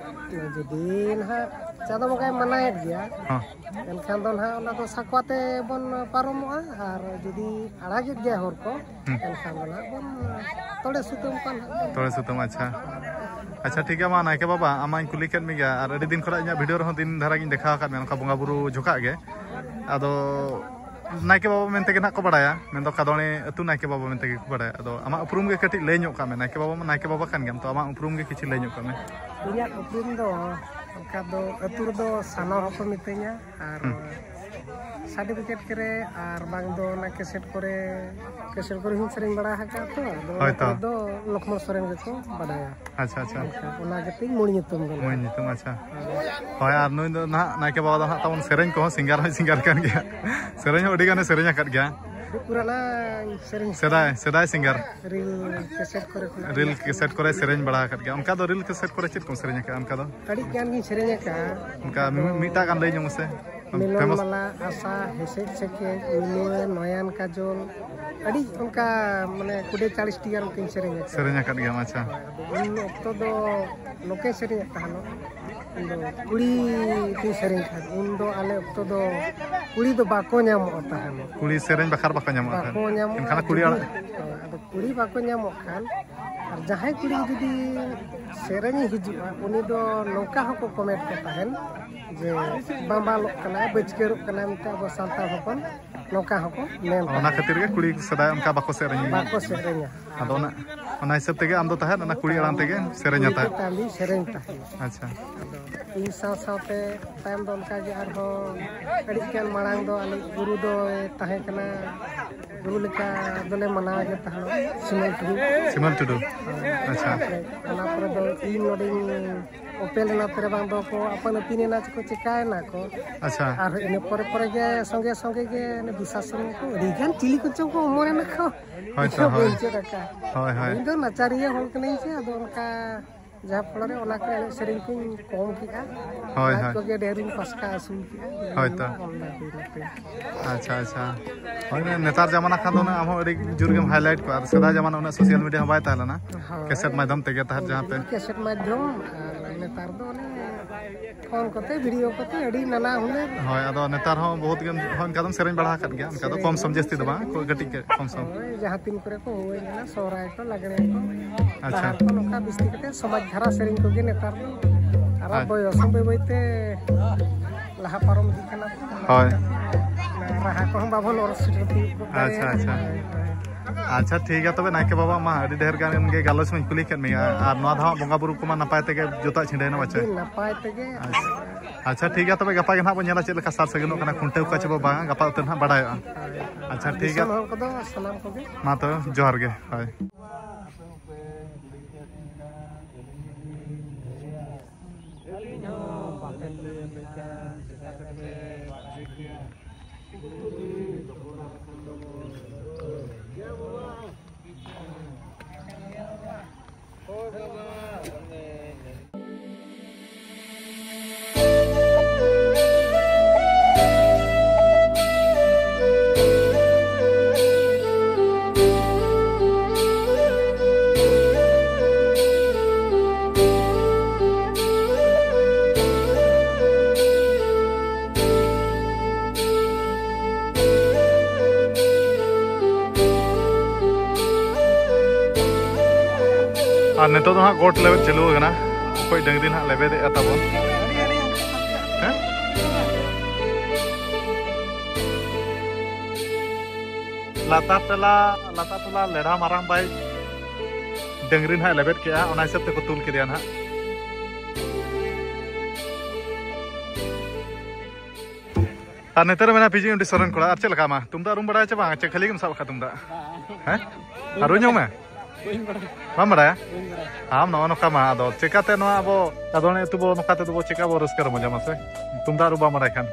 ᱦᱳᱭ᱾ ᱡᱩᱫᱤ ᱱᱟᱦᱟᱜ ᱪᱟᱸᱫᱚ ᱵᱚᱸᱜᱟᱭ ᱢᱟᱱᱟᱭᱮᱫ ᱜᱮᱭᱟ, ᱦᱚᱸ᱾ ᱮᱱᱠᱷᱟᱱ ᱫᱚ ᱱᱟᱦᱟᱜ ᱚᱱᱟ ᱫᱚ ᱥᱟᱠᱣᱟ ᱛᱮᱵᱚᱱ ᱯᱟᱨᱚᱢᱚᱜᱼᱟ, ᱟᱨ ᱡᱩᱫᱤ ᱟᱲᱟᱜᱮᱫ ᱜᱮᱭᱟ ᱦᱚᱨ ᱠᱚ, ᱦᱩᱸ᱾ ᱮᱱᱠᱷᱟᱱ ᱫᱚ ᱱᱟᱦᱟᱜ ᱵᱚᱱ ᱛᱚᱲᱮ ᱥᱩᱛᱟᱹᱢ ᱠᱚᱣᱟ ᱱᱟᱦᱟᱜ ᱵᱚᱱ᱾ ᱛᱚᱲᱮ ᱥᱩᱛᱟᱹᱢ, ᱟᱪᱪᱷᱟ᱾ ᱟᱪᱪᱷᱟ, ᱴᱷᱤᱠ ᱜᱮᱭᱟ, ᱢᱟ ᱱᱟᱭᱠᱮ ᱵᱟᱵᱟ, ᱟᱢᱟᱧ ᱠᱩᱞᱤ ᱠᱮᱫ ᱢᱮᱜᱮᱭᱟ, ᱟᱨ ᱟᱹᱰᱤ ᱫᱤᱱ ᱠᱷᱚᱱᱟᱜ ᱤᱧᱟᱹᱜ ᱵᱷᱤᱰᱤᱭᱳ ᱨᱮᱦᱚᱸ ᱫᱤᱱ ᱫᱷᱟᱨᱟ ᱜᱤᱧ ᱫᱮᱠᱷᱟᱣ ᱟᱠᱟᱫ ᱢᱮᱭᱟ, ᱱᱚᱝᱠᱟ ᱵᱚᱸᱜᱟ ᱵᱩᱨᱩ ᱡᱚᱠᱷᱟᱜ ᱜᱮ᱾ ᱟᱫᱚ ᱱᱟᱭᱠᱮ ᱵᱟᱵᱟ ᱢᱮᱱᱛᱮ ᱜᱮ ᱱᱟᱦᱟᱜ ᱠᱚ ᱵᱟᱲᱟᱭᱟ, ᱢᱮᱱᱫᱚ ᱠᱟᱫᱚᱬᱮ ᱟᱹᱛᱩ ᱱᱟᱭᱠᱮ ᱵᱟᱵᱟ ᱢᱮᱱᱛᱮ ᱜᱮᱠᱚ ᱵᱟᱲᱟᱭᱟ᱾ ᱟᱫᱚ ᱟᱢᱟᱜ ᱩᱯᱨᱩᱢ ᱜᱮ ᱠᱟᱹᱴᱤᱡ ᱞᱟᱹᱭ ᱧᱚᱜ ᱠᱟᱜ ᱢᱮ, ᱱᱟᱭᱠᱮ ᱵᱟᱵᱟ ᱢᱟ ᱱᱟᱭᱠᱮ ᱵᱟᱵᱟ ᱠᱟᱱ ᱜᱮᱭᱟᱢ, ᱛᱚ ᱟᱢᱟᱜ ᱩᱯᱨᱩᱢ ᱜᱮ ᱠᱤᱪᱷᱩ ᱞᱟᱹᱭ ᱧᱚᱜ ᱠᱟᱜ ᱢᱮ᱾ ᱤᱧᱟᱹᱜ ᱩᱯᱨᱩᱢ ᱫᱚ ᱚᱱᱠᱟ ᱫᱚ ᱟᱹᱛᱩ ᱨᱮᱫᱚ ᱥᱟᱱᱚ ᱦᱚᱸᱠᱚ ᱢᱤᱛᱟᱹᱧᱟ, ᱟᱨ ᱦᱩᱸ᱾ ᱥᱟᱨᱴᱤᱯᱷᱤᱠᱮᱴ ᱠᱚᱨᱮ ᱟᱨ ᱵᱟᱝ ᱫᱚ ᱚᱱᱟ ᱠᱮᱥᱮᱴ ᱠᱚᱨᱮ, ᱠᱮᱥᱮᱴ ᱠᱚᱨᱮ ᱦᱚᱸᱧ ᱥᱮᱨᱮᱧ ᱵᱟᱲᱟ ᱟᱠᱟᱫ ᱛᱚ, ᱟᱫᱚ ᱚᱱᱟ ᱦᱳᱭ ᱛᱚ᱾ ᱠᱚᱨᱮ ᱫᱚ ᱞᱚᱠᱷᱢᱚᱬ ᱥᱚᱨᱮᱱ ᱜᱮᱠᱚ ᱵᱟᱰᱟᱭᱟ᱾ ᱟᱪᱪᱷᱟ, ᱟᱪᱪᱷᱟ᱾ ᱚᱱᱠᱟ, ᱚᱱᱟ ᱜᱮᱛᱤᱧ ᱢᱩᱞ ᱧᱩᱛᱩᱢ ᱫᱚ᱾ ᱢᱩᱞ ᱧᱩᱛᱩᱢ, ᱟᱪᱪᱷᱟ᱾ ᱦᱳᱭ᱾ ᱦᱳᱭ, ᱟᱨ ᱱᱩᱭ ᱫᱚ ᱱᱟᱦᱟᱜ ᱱᱟᱭᱠᱮ ᱵᱟᱵᱟ ᱫᱚ ᱱᱟᱦᱟᱜ ᱛᱟᱵᱚᱱ ᱥᱮᱨᱮᱧ ᱠᱚᱦᱚᱸ ᱥᱤᱝᱜᱟᱨ ᱦᱚᱸᱭ ᱥᱤᱝᱜᱟᱨ ᱠᱟᱱ ᱜᱮᱭᱟ᱾ ᱥᱮᱨᱮᱧ ᱦᱚᱸ ᱟᱹᱰᱤ ᱜᱟᱱᱮ ᱥᱮᱨᱮᱧ ᱟᱠᱟᱫ ᱜᱮᱭᱟ᱾ ᱟᱹᱰᱤ ᱯᱩᱨᱟᱱᱟ ᱥᱮᱨᱮᱧ᱾ ᱥᱮᱫᱟᱭ, ᱥᱮᱫᱟᱭ ᱥᱤᱝᱜᱟᱨ᱾ ᱨᱤᱞ ᱠᱮᱥᱮᱴ ᱠᱚᱨᱮ ᱠᱷᱚᱱᱟᱜ᱾ ᱨᱤᱞ ᱠᱮᱥᱮᱴ ᱠᱚᱨᱮ ᱥᱮᱨᱮᱧ ᱵᱟᱲᱟ ᱟᱠᱟᱫ ᱜᱮᱭᱟ᱾ ᱚᱱᱠᱟ ᱫᱚ ᱨᱤᱞ ᱠᱮᱥᱮᱴ ᱠᱚᱨᱮ ᱪᱮᱫ ᱠᱚᱢ ᱥᱮᱨᱮᱧ ᱟᱠᱟᱫᱼᱟ ᱚᱱᱠᱟ ᱫᱚ? ᱟᱹᱰᱤ ᱜᱟᱱ ᱜᱤᱧ ᱥᱮᱨᱮᱧ ᱟᱠᱟᱫᱼᱟ᱾ ᱚᱱᱠᱟ ᱟᱫᱚ ᱢᱤ-, ᱢᱤᱫᱴᱟᱜ ᱜᱟᱱ ᱞᱟᱹᱭ ᱧᱚᱜ ᱢᱮᱥᱮ᱾ ᱢᱤᱞᱚᱱ ᱯᱷᱮᱢᱟᱥ ᱢᱟᱞᱟ, ᱟᱥᱟ, ᱦᱮᱥᱮᱡ ᱥᱮᱠᱮᱡ, ᱢᱤᱞᱩᱣᱟᱹ, ᱱᱚᱭᱟᱱ ᱠᱟᱡᱚᱞ, ᱟᱹᱰᱤ ᱚᱱᱠᱟ ᱢᱟᱱᱮ ᱠᱩᱲᱤ ᱪᱟᱞᱤᱥ ᱴᱤ ᱜᱟᱱ ᱚᱱᱠᱟᱧ ᱥᱮᱨᱮᱧ ᱟᱠᱟᱫᱟ᱾ ᱥᱮᱨᱮᱧ ᱟᱠᱟᱫ ᱜᱮᱭᱟᱢ, ᱟᱪᱪᱷᱟ᱾ ᱟᱫᱚ ᱩᱱ ᱚᱠᱛᱚ ᱫᱚ ᱱᱚᱝᱠᱟᱧ ᱥᱮᱨᱮᱧᱮᱫ ᱛᱟᱦᱮᱱᱚᱜ, ᱤᱧ ᱫᱚ ᱠᱩᱲᱤ ᱛᱤᱧ ᱥᱮᱨᱮᱧ ᱠᱷᱟᱱ, ᱩᱱ ᱫᱚ ᱟᱞᱮ ᱚᱠᱛᱚ ᱫᱚ ᱠᱩᱲᱤ ᱫᱚ ᱵᱟᱠᱚ ᱧᱟᱢᱚᱜᱼᱟ ᱛᱟᱦᱮᱱᱚᱜ᱾ ᱠᱩᱲᱤ ᱥᱮᱨᱮᱧ ᱵᱟᱠᱷᱟᱨ ᱵᱟᱠᱚ ᱧᱟᱢᱚᱜᱼᱟ ᱵᱟᱠᱚ ᱛᱟᱦᱮᱸᱫ᱾ ᱧᱟᱢᱚᱜᱼᱟ᱾ ᱮᱱᱠᱷᱟᱱ ᱠᱩᱲᱤ ᱡᱩᱫᱤ, ᱟᱲᱟᱜ ᱦᱳᱭ, ᱟᱫᱚ ᱠᱩᱲᱤ ᱵᱟᱠᱚ ᱧᱟᱢᱚᱜ ᱠᱷᱟᱱ, ᱟᱨ ᱡᱟᱦᱟᱸᱭ ᱠᱩᱲᱤ ᱡᱩᱫᱤ ᱥᱮᱨᱮᱧᱮ ᱦᱤᱡᱩᱜᱼᱟ, ᱩᱱᱤ ᱫᱚ ᱱᱚᱝᱠᱟ ᱦᱚᱸᱠᱚ ᱠᱚᱢᱮᱱᱴ ᱠᱚ ᱛᱟᱦᱮᱱ ᱡᱮ, "ᱵᱟᱢᱵᱟᱞᱚᱜ ᱠᱟᱱᱟᱭ, ᱵᱟᱹᱪᱠᱟᱹᱨᱚᱜ ᱠᱟᱱᱟᱭ ᱢᱮᱱᱛᱮ ᱟᱵᱚ ᱥᱟᱱᱛᱟᱲ ᱦᱚᱯᱚᱱ", ᱱᱚᱝᱠᱟ ᱦᱚᱸᱠᱚ ᱢᱮᱱ ᱚᱱᱟ ᱛᱟᱦᱮᱸᱫ᱾ ᱠᱷᱟᱹᱛᱤᱨ ᱜᱮ ᱠᱩᱲᱤ ᱥᱮᱫᱟᱭ ᱚᱱᱠᱟ ᱵᱟᱠᱚ ᱥᱮᱨᱮᱧ᱾ ᱵᱟᱠᱚ ᱥᱮᱨᱮᱧᱟ᱾ ᱟᱫᱚ ᱚᱱᱟ, ᱚᱱᱟ ᱦᱤᱥᱟᱹᱵ ᱛᱮᱜᱮ ᱟᱢ ᱫᱚ ᱛᱟᱦᱮᱸᱫ ᱚᱱᱟ ᱠᱩᱲᱤ ᱟᱲᱟᱝ ᱛᱮᱜᱮ ᱥᱮᱨᱮᱧᱟ ᱠᱩᱲᱤ ᱛᱟᱦᱮᱸᱫ᱾ ᱪᱮᱛᱟᱱ ᱨᱤᱧ ᱥᱮᱨᱮᱧ ᱛᱟᱦᱮᱸᱫ᱾ ᱟᱪᱪᱷᱟ᱾ ᱟᱫᱚ ᱤᱧ ᱥᱟᱶ ᱥᱟᱶᱛᱮ ᱛᱟᱭᱚᱢ ᱫᱚ ᱚᱱᱠᱟ ᱜᱮ ᱟᱨᱦᱚᱸ ᱟᱹᱰᱤ ᱜᱟᱱ ᱢᱟᱲᱟᱝ ᱫᱚ ᱟᱞᱮ ᱜᱩᱨᱩ ᱫᱚᱭ ᱛᱟᱦᱮᱸ ᱠᱟᱱᱟ, ᱜᱩᱨᱩ ᱞᱮᱠᱟ ᱫᱚᱞᱮ ᱢᱟᱱᱟᱣ ᱜᱮ ᱛᱟᱦᱮᱸᱫ, ᱥᱤᱢᱚᱞ ᱴᱩᱰᱩ᱾ ᱥᱤᱢᱚᱞ ᱴᱩᱰᱩ᱾ ᱦᱳᱭ᱾ ᱟᱪᱪᱷᱟ᱾ ᱚᱱᱟ ᱯᱚᱨᱮ ᱫᱚ ᱤᱧ ᱱᱚᱰᱮᱧ ᱚᱯᱮᱞ ᱮᱱᱟ, ᱛᱮᱨᱮ ᱵᱟᱝ ᱫᱚᱠᱚ ᱟᱯᱟᱱ ᱟᱹᱯᱤᱱ ᱮᱱᱟ, ᱪᱮᱠᱚ ᱪᱮᱠᱟᱭᱮᱱᱟ ᱠᱚ᱾ ᱟᱪᱪᱷᱟ᱾ ᱟᱨ ᱤᱱᱟᱹ ᱯᱚᱨᱮ ᱯᱚᱨᱮ ᱜᱮ ᱥᱚᱸᱜᱮ ᱥᱚᱸᱜᱮ ᱜᱮ ᱚᱱᱮ ᱫᱩᱥᱟᱥᱚᱱ ᱠᱚ ᱟᱹᱰᱤ ᱜᱟᱱ ᱪᱤᱞᱤ ᱠᱚᱪᱚ ᱠᱚ ᱚᱢᱚᱱ ᱮᱱᱟ ᱠᱚ᱾ ᱦᱳᱭ ᱛᱚ, ᱤᱧ ᱦᱚᱸ ᱦᱳᱭ᱾ ᱵᱟᱹᱧ ᱪᱮᱫ ᱟᱠᱟᱫ᱾ ᱦᱳᱭ, ᱦᱳᱭ᱾ ᱤᱧ ᱫᱚ ᱱᱟᱪᱟᱨᱤᱭᱟᱹ ᱦᱚᱲ ᱠᱟᱹᱱᱟᱹᱧ ᱥᱮ, ᱟᱫᱚ ᱚᱱᱠᱟ ᱡᱟᱦᱟᱸ ᱯᱷᱚᱞᱚ ᱨᱮ ᱚᱱᱟ ᱠᱚ ᱮᱱᱮᱡ ᱥᱮᱨᱮᱧ ᱠᱚᱧ ᱠᱚᱢ ᱠᱮᱫᱼᱟ᱾ ᱦᱳᱭ, ᱟᱡ ᱦᱳᱭ᱾ ᱠᱚᱜᱮ ᱰᱷᱮᱨᱤᱧ ᱯᱟᱥᱠᱟ ᱟᱹᱥᱩᱞ ᱠᱮᱫᱼᱟ᱾ ᱦᱳᱭ ᱛᱚ᱾ ᱚᱱᱟ ᱦᱩᱭ ᱱᱟᱛᱮ᱾ ᱟᱪᱪᱷᱟ, ᱟᱪᱪᱷᱟ᱾ ᱦᱳᱭ, ᱱᱮᱛᱟᱨ ᱡᱟᱢᱟᱱᱟ ᱠᱷᱟᱱ ᱫᱚ ᱟᱢ ᱦᱚᱸ ᱟᱹᱰᱤ ᱡᱳᱨ ᱜᱮᱢ highlight ᱠᱚᱜᱼᱟ᱾ ᱟᱨ ᱥᱮᱫᱟᱭ ᱡᱟᱢᱟᱱᱟ ᱩᱱᱟᱹᱜ social media ᱦᱚᱸ ᱵᱟᱭ ᱛᱟᱦᱮᱸ ᱞᱮᱱᱟ᱾ ᱦᱳᱭ᱾ ᱠᱮᱥᱮᱴ ᱢᱟᱫᱽᱫᱷᱚᱢ ᱛᱮᱜᱮ ᱛᱟᱦᱮᱸᱫ ᱡᱟᱦᱟᱸ ᱛᱮ᱾ ᱠᱮᱥᱮᱴ ᱢᱟᱫᱽᱫᱷᱚᱢ, ᱟᱨ ᱱᱮᱛᱟᱨ ᱫᱚ ᱚᱱᱮ ᱯᱷᱳᱱ ᱠᱚᱛᱮ, ᱵᱷᱤᱰᱤᱭᱳ ᱠᱚᱛᱮ ᱟᱹᱰᱤ ᱱᱟᱱᱟ ᱦᱩᱱᱟᱹᱨ᱾ ᱦᱳᱭ, ᱟᱫᱚ ᱱᱮᱛᱟᱨ ᱦᱚᱸ ᱵᱚᱦᱩᱛ ᱜᱮᱢ, ᱦᱳᱭ, ᱚᱱᱠᱟ ᱫᱚᱢ ᱥᱮᱨᱮᱧ ᱵᱟᱲᱟ ᱟᱠᱟᱫ ᱜᱮᱭᱟ, ᱚᱱᱠᱟ ᱫᱚ ᱠᱚᱢ ᱥᱚᱢ ᱡᱟᱹᱥᱛᱤ ᱫᱚ ᱵᱟᱝ, ᱠᱟᱹᱴᱤᱡ ᱠᱟᱹᱡ ᱠᱚᱢ ᱥᱚᱢ᱾ ᱦᱳᱭ, ᱡᱟᱦᱟᱸ ᱛᱤᱱ ᱠᱚᱨᱮ ᱠᱚ ᱦᱩᱭ ᱠᱟᱱᱟ, ᱥᱚᱦᱨᱟᱭ ᱠᱚ, ᱞᱟᱜᱽᱲᱮ ᱠᱚ, ᱟᱪᱪᱷᱟ᱾ ᱵᱟᱦᱟ ᱠᱚ, ᱱᱚᱝᱠᱟ ᱵᱤᱥᱛᱤ ᱠᱟᱛᱮ ᱥᱚᱢᱟᱡᱽ ᱫᱷᱟᱨᱟ ᱥᱮᱨᱮᱧ ᱠᱚᱜᱮ ᱱᱮᱛᱟᱨ ᱫᱚ᱾ ᱟᱨ ᱟᱪᱪᱷᱟ᱾ ᱵᱚᱭᱚᱥ ᱦᱚᱸ ᱵᱟᱹᱭ ᱵᱟᱹᱭ ᱛᱮ ᱞᱟᱦᱟ ᱯᱟᱨᱚᱢ ᱤᱫᱤᱜ ᱠᱟᱱᱟ᱾ ᱦᱳᱭ᱾ ᱨᱟᱦᱟ ᱠᱚᱦᱚᱸ ᱵᱟᱵᱚᱱ ᱚᱨ ᱥᱮᱴᱮᱨ ᱛᱤᱭᱳᱜ ᱜᱚᱫ ᱟᱪᱪᱷᱟ, ᱫᱟᱲᱮᱭᱟᱜ ᱟᱪᱪᱷᱟ᱾ ᱠᱟᱱᱟ᱾ ᱦᱳᱭ, ᱦᱳᱭ᱾ ᱟᱪᱪᱷᱟ, ᱴᱷᱤᱠ ᱜᱮᱭᱟ ᱛᱚᱵᱮ ᱱᱟᱭᱠᱮ ᱵᱟᱵᱟ, ᱢᱟ ᱟᱹᱰᱤ ᱰᱷᱮᱨ ᱜᱟᱱ ᱜᱮ ᱜᱟᱞᱚᱪ ᱢᱟᱧ ᱠᱩᱞᱤ ᱠᱮᱫ ᱢᱮᱭᱟ, ᱟᱨ ᱱᱚᱣᱟ ᱫᱷᱟᱣ ᱵᱚᱸᱜᱟ ᱵᱩᱨᱩ ᱠᱚᱢᱟ ᱱᱟᱯᱟᱭ ᱛᱮᱜᱮ ᱡᱚᱛᱚᱣᱟᱜ ᱪᱷᱤᱰᱟᱹᱭᱮᱱᱟ ᱯᱟᱪᱮ? ᱟᱹᱰᱤ ᱱᱟᱯᱟᱭ ᱛᱮᱜᱮ᱾ ᱟᱪᱪᱷᱟ᱾ ᱟᱪᱪᱷᱟ, ᱴᱷᱤᱠ ᱜᱮᱭᱟ ᱛᱚᱵᱮ, ᱜᱟᱯᱟ ᱜᱮ ᱱᱟᱦᱟᱜ ᱵᱚᱱ ᱧᱮᱞᱟ ᱪᱮᱫ ᱞᱮᱠᱟ ᱥᱟᱨ ᱥᱟᱹᱜᱩᱱᱚᱜ ᱠᱟᱱᱟ, ᱠᱷᱩᱱᱴᱟᱹᱣ ᱠᱚᱣᱟ ᱪᱮ ᱵᱚ ᱵᱟᱝ, ᱜᱟᱯᱟ ᱩᱛᱟᱹᱨ ᱱᱟᱦᱟᱜ ᱵᱟᱰᱟᱭᱚᱜᱼᱟ᱾ ᱦᱳᱭ᱾ ᱟᱪᱪᱷᱟ, ᱴᱷᱤᱠ ᱜᱮᱭᱟ᱾ ᱫᱤᱥᱚᱢ ᱦᱚᱲ ᱠᱚᱫᱚ ᱥᱟᱱᱟᱢ ᱠᱚᱜᱮ᱾ ᱢᱟ ᱛᱚᱵᱮ, ᱡᱚᱦᱟᱨ ᱜᱮ᱾ ᱦᱳᱭ᱾ ᱟᱨ ᱱᱤᱛᱚᱜ ᱫᱚ ᱦᱟᱸᱜ ᱜᱚᱴ ᱞᱮᱵᱮᱫ ᱪᱟᱹᱞᱩ ᱟᱠᱟᱱᱟ᱾ ᱚᱠᱚᱭ ᱰᱟᱹᱝᱨᱤ ᱱᱟᱦᱟᱜ ᱞᱮᱵᱮᱫᱮᱜᱼᱟ ᱛᱟᱵᱚᱱ? ᱦᱮᱸ? ᱞᱟᱛᱟᱨ ᱴᱚᱞᱟ, ᱞᱟᱛᱟᱨ ᱴᱚᱞᱟ ᱞᱮᱰᱷᱟ ᱢᱟᱨᱟᱝ ᱵᱟᱭ ᱰᱟᱹᱝᱨᱤ ᱱᱟᱦᱟᱜ ᱞᱮᱵᱮᱫ ᱠᱮᱜᱼᱟ, ᱚᱱᱟ ᱦᱤᱥᱟᱹᱵ ᱛᱮᱠᱚ ᱛᱩᱞ ᱠᱮᱫᱮᱭᱟ ᱱᱟᱦᱟᱜ᱾ ᱟᱨ ᱱᱮᱛᱟᱨ ᱢᱮᱱᱟᱜᱼᱟ ᱯᱤᱡᱤ ᱩᱱᱰᱤ ᱥᱚᱨᱮᱱ ᱠᱚᱲᱟ᱾ ᱟᱨ ᱪᱮᱫ ᱞᱮᱠᱟ ᱟᱢᱟ? ᱛᱩᱢᱫᱟᱜ ᱨᱩᱢ ᱵᱟᱲᱟᱭᱟ ᱪᱮ ᱵᱟᱝ? ᱪᱮ ᱠᱷᱟᱹᱞᱤ ᱜᱮᱢ ᱥᱟᱵ ᱟᱠᱟᱫ ᱛᱩᱢᱫᱟᱜ? ᱦᱮᱸ? ᱟᱨ ᱨᱩ ᱧᱚᱜ ᱢᱮ᱾ ᱵᱟᱹᱧ ᱵᱟᱲᱟᱭᱟ᱾ ᱵᱟᱢ ᱵᱟᱲᱟᱭᱟ? ᱵᱟᱹᱧ ᱵᱟᱲᱟᱭᱟ᱾ ᱟᱢ ᱱᱚᱜᱼᱚ ᱱᱚᱝᱠᱟ ᱢᱟ, ᱟᱫᱚ ᱪᱮᱠᱟᱛᱮ ᱱᱚᱣᱟ ᱟᱵᱚ ᱟᱫᱚ ᱚᱱᱮ ᱟᱹᱛᱩ ᱵᱚ ᱱᱚᱝᱠᱟ ᱛᱮᱫᱚ ᱵᱚ ᱪᱮᱠᱟ ᱵᱚ ᱨᱟᱹᱥᱠᱟᱹ ᱨᱚᱢᱚᱡᱟ ᱢᱟᱥᱮ? ᱛᱩᱢᱫᱟᱜ ᱨᱩ ᱵᱟᱢ ᱵᱟᱲᱟᱭ ᱠᱷᱟᱱ᱾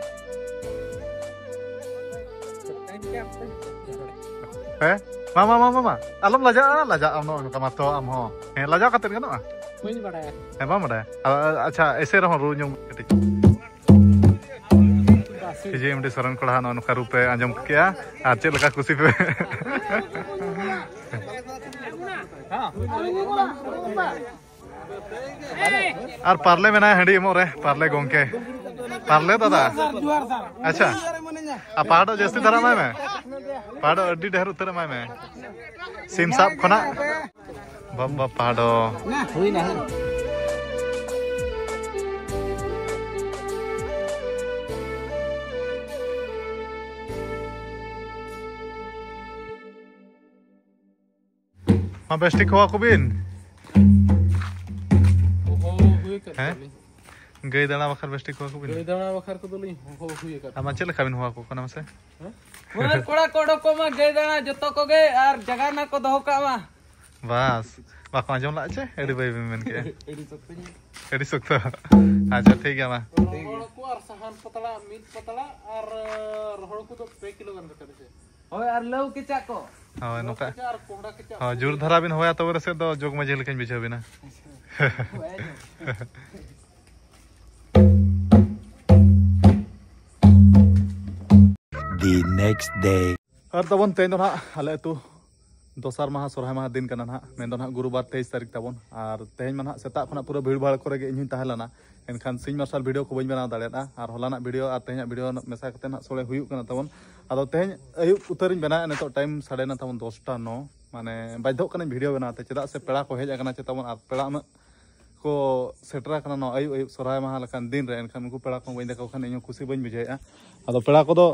ᱦᱮᱸ? ᱢᱟ, ᱢᱟ, ᱢᱟ, ᱢᱟ, ᱢᱟ᱾ ᱟᱞᱚᱢ ᱞᱟᱡᱟᱜᱼᱟ, ᱞᱟᱡᱟᱜ ᱟᱢ ᱱᱚᱜᱼᱚ ᱱᱚᱝᱠᱟ ᱢᱟ ᱛᱚ ᱟᱢ ᱦᱚᱸ᱾ ᱦᱮᱸ, ᱞᱟᱡᱟᱣ ᱠᱟᱛᱮᱫ ᱜᱟᱱᱚᱜᱼᱟ? ᱵᱟᱹᱧ ᱵᱟᱲᱟᱭᱟ᱾ ᱦᱮᱸ, ᱵᱟᱢ ᱵᱟᱲᱟᱭᱟ? ᱟ-, ᱟ-, ᱟᱪᱪᱷᱟ, ᱮᱥᱮ ᱨᱮᱦᱚᱸ ᱨᱩ ᱧᱚᱜ ᱠᱟᱹᱴᱤᱡ᱾ ᱯᱤᱡᱤ ᱩᱱᱰᱤ ᱥᱚᱨᱮᱱ ᱠᱚᱲᱟ ᱱᱚᱜᱼᱚ ᱱᱚᱝᱠᱟ ᱨᱩ ᱯᱮ ᱟᱸᱡᱚᱢ ᱠᱮᱜᱼᱟ᱾ ᱟᱨ ᱪᱮᱫ ᱞᱮᱠᱟ ᱠᱩᱥᱤ ᱯᱮ? ᱟᱨ ᱯᱟᱨᱞᱮ ᱢᱮᱱᱟᱭᱟ ᱦᱟᱺᱰᱤ ᱮᱢᱚᱜ ᱨᱮ, ᱯᱟᱨᱞᱮ ᱜᱚᱝᱠᱮ, ᱯᱟᱨᱞᱮ ᱫᱟᱫᱟ᱾ ᱟᱪᱪᱷᱟ, ᱟᱨ ᱯᱟᱦᱟᱰᱚᱜ ᱡᱟᱹᱥᱛᱤ ᱫᱷᱟᱨᱟ ᱮᱢᱟᱭ ᱢᱮ, ᱯᱟᱦᱟᱰᱚᱜ ᱟᱹᱰᱤ ᱰᱷᱮᱨ ᱩᱛᱟᱹᱨ ᱮᱢᱟᱭ ᱢᱮ᱾ ᱥᱤᱢ ᱥᱟᱵ ᱠᱷᱚᱱᱟᱜ ᱵᱟᱵᱟ ᱯᱟᱦᱟᱰᱚ᱾ ᱦᱩᱭᱱᱟ, ᱦᱩᱭᱱᱟ᱾ ᱢᱟ ᱵᱮᱥ ᱴᱷᱤᱠ ᱦᱚᱦᱚ ᱟᱠᱚ ᱵᱤᱱ᱾ ᱦᱚᱦᱚ ᱦᱩᱭ ᱟᱠᱟᱱ ᱦᱮᱸ? ᱛᱟᱞᱤᱧ᱾ ᱜᱟᱹᱭ ᱫᱟᱬᱟ ᱵᱟᱠᱷᱨᱟ ᱵᱮᱥ ᱴᱷᱤᱠ ᱦᱚᱦᱚ ᱟᱠᱚ ᱵᱤᱱ᱾ ᱜᱟᱹᱭ ᱫᱟᱬᱟ ᱵᱟᱠᱷᱨᱟ ᱠᱚᱫᱚ ᱞᱤᱧ ᱦᱚᱦᱚ ᱦᱩᱭ ᱟᱠᱟᱫ ᱟᱨ ᱢᱟ ᱠᱚᱣᱟ᱾ ᱪᱮᱫ ᱞᱮᱠᱟ ᱵᱤᱱ ᱦᱚᱦᱚ ᱟᱠᱚ ᱠᱟᱱᱟ ᱢᱟᱥᱮ? ᱦᱮᱸ? ᱦᱳᱭ, ᱠᱚᱲᱟ ᱠᱚ ᱚᱰᱚᱠᱚᱜ ᱢᱟ ᱜᱟᱹᱭ ᱫᱟᱬᱟ ᱡᱚᱛᱚ ᱠᱚᱜᱮ, ᱟᱨ ᱡᱟᱜᱟᱨᱱᱟ ᱠᱚ ᱫᱚᱦᱚ ᱠᱟᱜ ᱢᱟ᱾ ᱵᱟᱥ, ᱵᱟᱠᱚ ᱟᱸᱡᱚᱢ ᱞᱟᱜᱼᱟ ᱪᱮ? ᱟᱹᱰᱤ ᱵᱟᱹᱭ ᱵᱤᱱ ᱢᱮᱱ ᱠᱮᱜᱼᱟ᱾ ᱟᱹᱰᱤ ᱥᱚᱠᱛᱚᱧ ᱟᱹᱰᱤ ᱥᱚᱠᱛᱚ᱾ ᱟᱪᱪᱷᱟ, ᱴᱷᱤᱠ ᱜᱮᱭᱟ ᱢᱟ᱾ ᱨᱚᱦᱚᱲ ᱠᱚ ᱟᱨ ᱥᱟᱦᱟᱱ ᱯᱟᱛᱲᱟ, ᱢᱤᱫ ᱯᱟᱛᱲᱟ ᱟᱨ, ᱨᱚᱦᱚᱲ ᱠᱚᱫᱚ ᱯᱮ ᱠᱤᱞᱳ ᱜᱟᱱ ᱠᱟᱛᱮ ᱥᱮ? ᱦᱳᱭ, ᱟᱨ ᱞᱟᱹᱣ ᱠᱮᱪᱟᱜ ᱠᱚ᱾ ᱦᱳᱭ, ᱞᱟᱹᱣ ᱱᱚᱝᱠᱟ᱾ ᱠᱮᱪᱟᱜ ᱟᱨ ᱠᱚᱸᱦᱰᱟ ᱠᱮᱪᱟᱜ ᱦᱳᱭ, ᱠᱚ᱾ ᱡᱳᱨ ᱫᱷᱟᱨᱟ ᱵᱤᱱ ᱦᱚᱦᱚᱭᱟ ᱛᱚᱵᱮ ᱨᱮᱥᱮᱫ ᱫᱚ ᱡᱳᱜᱽ ᱢᱟᱹᱡᱷᱤ ᱞᱮᱠᱟᱧ ᱵᱩᱡᱷᱟᱹᱣ ᱵᱤᱱᱟ᱾ The next day. ᱟᱨ ᱛᱟᱵᱚᱱ ᱛᱮᱦᱮᱧ ᱫᱚ ᱱᱟᱦᱟᱜ ᱟᱞᱮ ᱟᱹᱛᱩ ᱫᱚᱥᱟᱨ ᱢᱟᱦᱟ, ᱥᱚᱨᱦᱟᱭ ᱢᱟᱦᱟ ᱫᱤᱱ ᱠᱟᱱᱟ ᱱᱟᱦᱟᱜ, ᱢᱮᱱᱫᱚ ᱱᱟᱦᱟᱜ ᱜᱩᱨᱩᱵᱟᱨ ᱛᱮᱭᱤᱥ ᱛᱟᱹᱨᱤᱠᱷ ᱛᱟᱵᱚᱱ᱾ ᱟᱨ ᱛᱮᱦᱮᱧ ᱢᱟ ᱱᱟᱦᱟᱜ ᱥᱮᱛᱟᱜ ᱠᱷᱚᱱᱟᱜ ᱯᱩᱨᱟᱹ ᱵᱷᱤᱲ ᱵᱷᱟᱲ ᱠᱚᱨᱮ ᱜᱮ ᱤᱧ ᱦᱚᱸᱧ ᱛᱟᱦᱮᱸ ᱞᱮᱱᱟ, ᱮᱱᱠᱷᱟᱱ ᱥᱤᱧ ᱢᱟᱨᱥᱟᱞ ᱵᱷᱤᱰᱤᱭᱳ ᱠᱚ ᱵᱟᱹᱧ ᱵᱮᱱᱟᱣ ᱫᱟᱲᱮᱭᱟᱫᱼᱟ᱾ ᱟᱨ ᱦᱚᱞᱟᱱᱟᱜ ᱵᱷᱤᱰᱤᱭᱳ ᱟᱨ ᱛᱮᱦᱮᱧᱟᱜ ᱵᱷᱤᱰᱤᱭᱳ ᱢᱮᱥᱟ ᱠᱟᱛᱮ ᱱᱟᱦᱟᱜ ᱥᱳᱲᱮ ᱦᱩᱭᱩᱜ ᱠᱟᱱᱟ ᱛᱟᱵᱚᱱ᱾ ᱟᱫᱚ ᱛᱮᱦᱮᱧ ᱟᱹᱭᱩᱵ ᱩᱛᱟᱹᱨᱤᱧ ᱵᱮᱱᱟᱣᱮᱫᱼᱟ, ᱱᱤᱛᱚᱜ ᱴᱟᱭᱤᱢ ᱥᱟᱰᱮ ᱱᱟ ᱛᱟᱵᱚᱱ ᱫᱚᱥᱴᱟ ᱱᱚ᱾ ᱢᱟᱱᱮ ᱵᱟᱫᱽᱫᱷᱚᱜ ᱠᱟᱹᱱᱟᱹᱧ ᱵᱷᱤᱰᱤᱭᱳ ᱵᱮᱱᱟᱣ ᱛᱮ, ᱪᱮᱫᱟᱜ ᱥᱮ ᱯᱮᱲᱟ ᱠᱚ ᱦᱮᱡ ᱟᱠᱟᱱᱟ ᱪᱮ ᱛᱟᱵᱚᱱ, ᱟᱨ ᱯᱮᱲᱟ ᱩᱱᱟᱹᱜ ᱠᱚ ᱥᱮᱴᱮᱨ ᱟᱠᱟᱱᱟ ᱱᱚᱣᱟ ᱟᱹᱭᱩᱵ ᱟᱹᱭᱩᱵ ᱥᱚᱨᱦᱟᱭ ᱢᱟᱦᱟ ᱞᱮᱠᱟᱱ ᱫᱤᱱ ᱨᱮ, ᱮᱱᱠᱷᱟᱱ ᱩᱱᱠᱩ ᱯᱮᱲᱟ ᱠᱚ ᱵᱟᱹᱧ ᱫᱮᱠᱷᱟᱣ ᱠᱷᱟᱱ ᱤᱧ ᱦᱚᱸ ᱠᱩᱥᱤ ᱵᱟᱹᱧ ᱵᱩᱡᱷᱟᱹᱣᱮᱫᱼᱟ᱾ ᱟᱫᱚ ᱯᱮᱲᱟ ᱠᱚᱫᱚ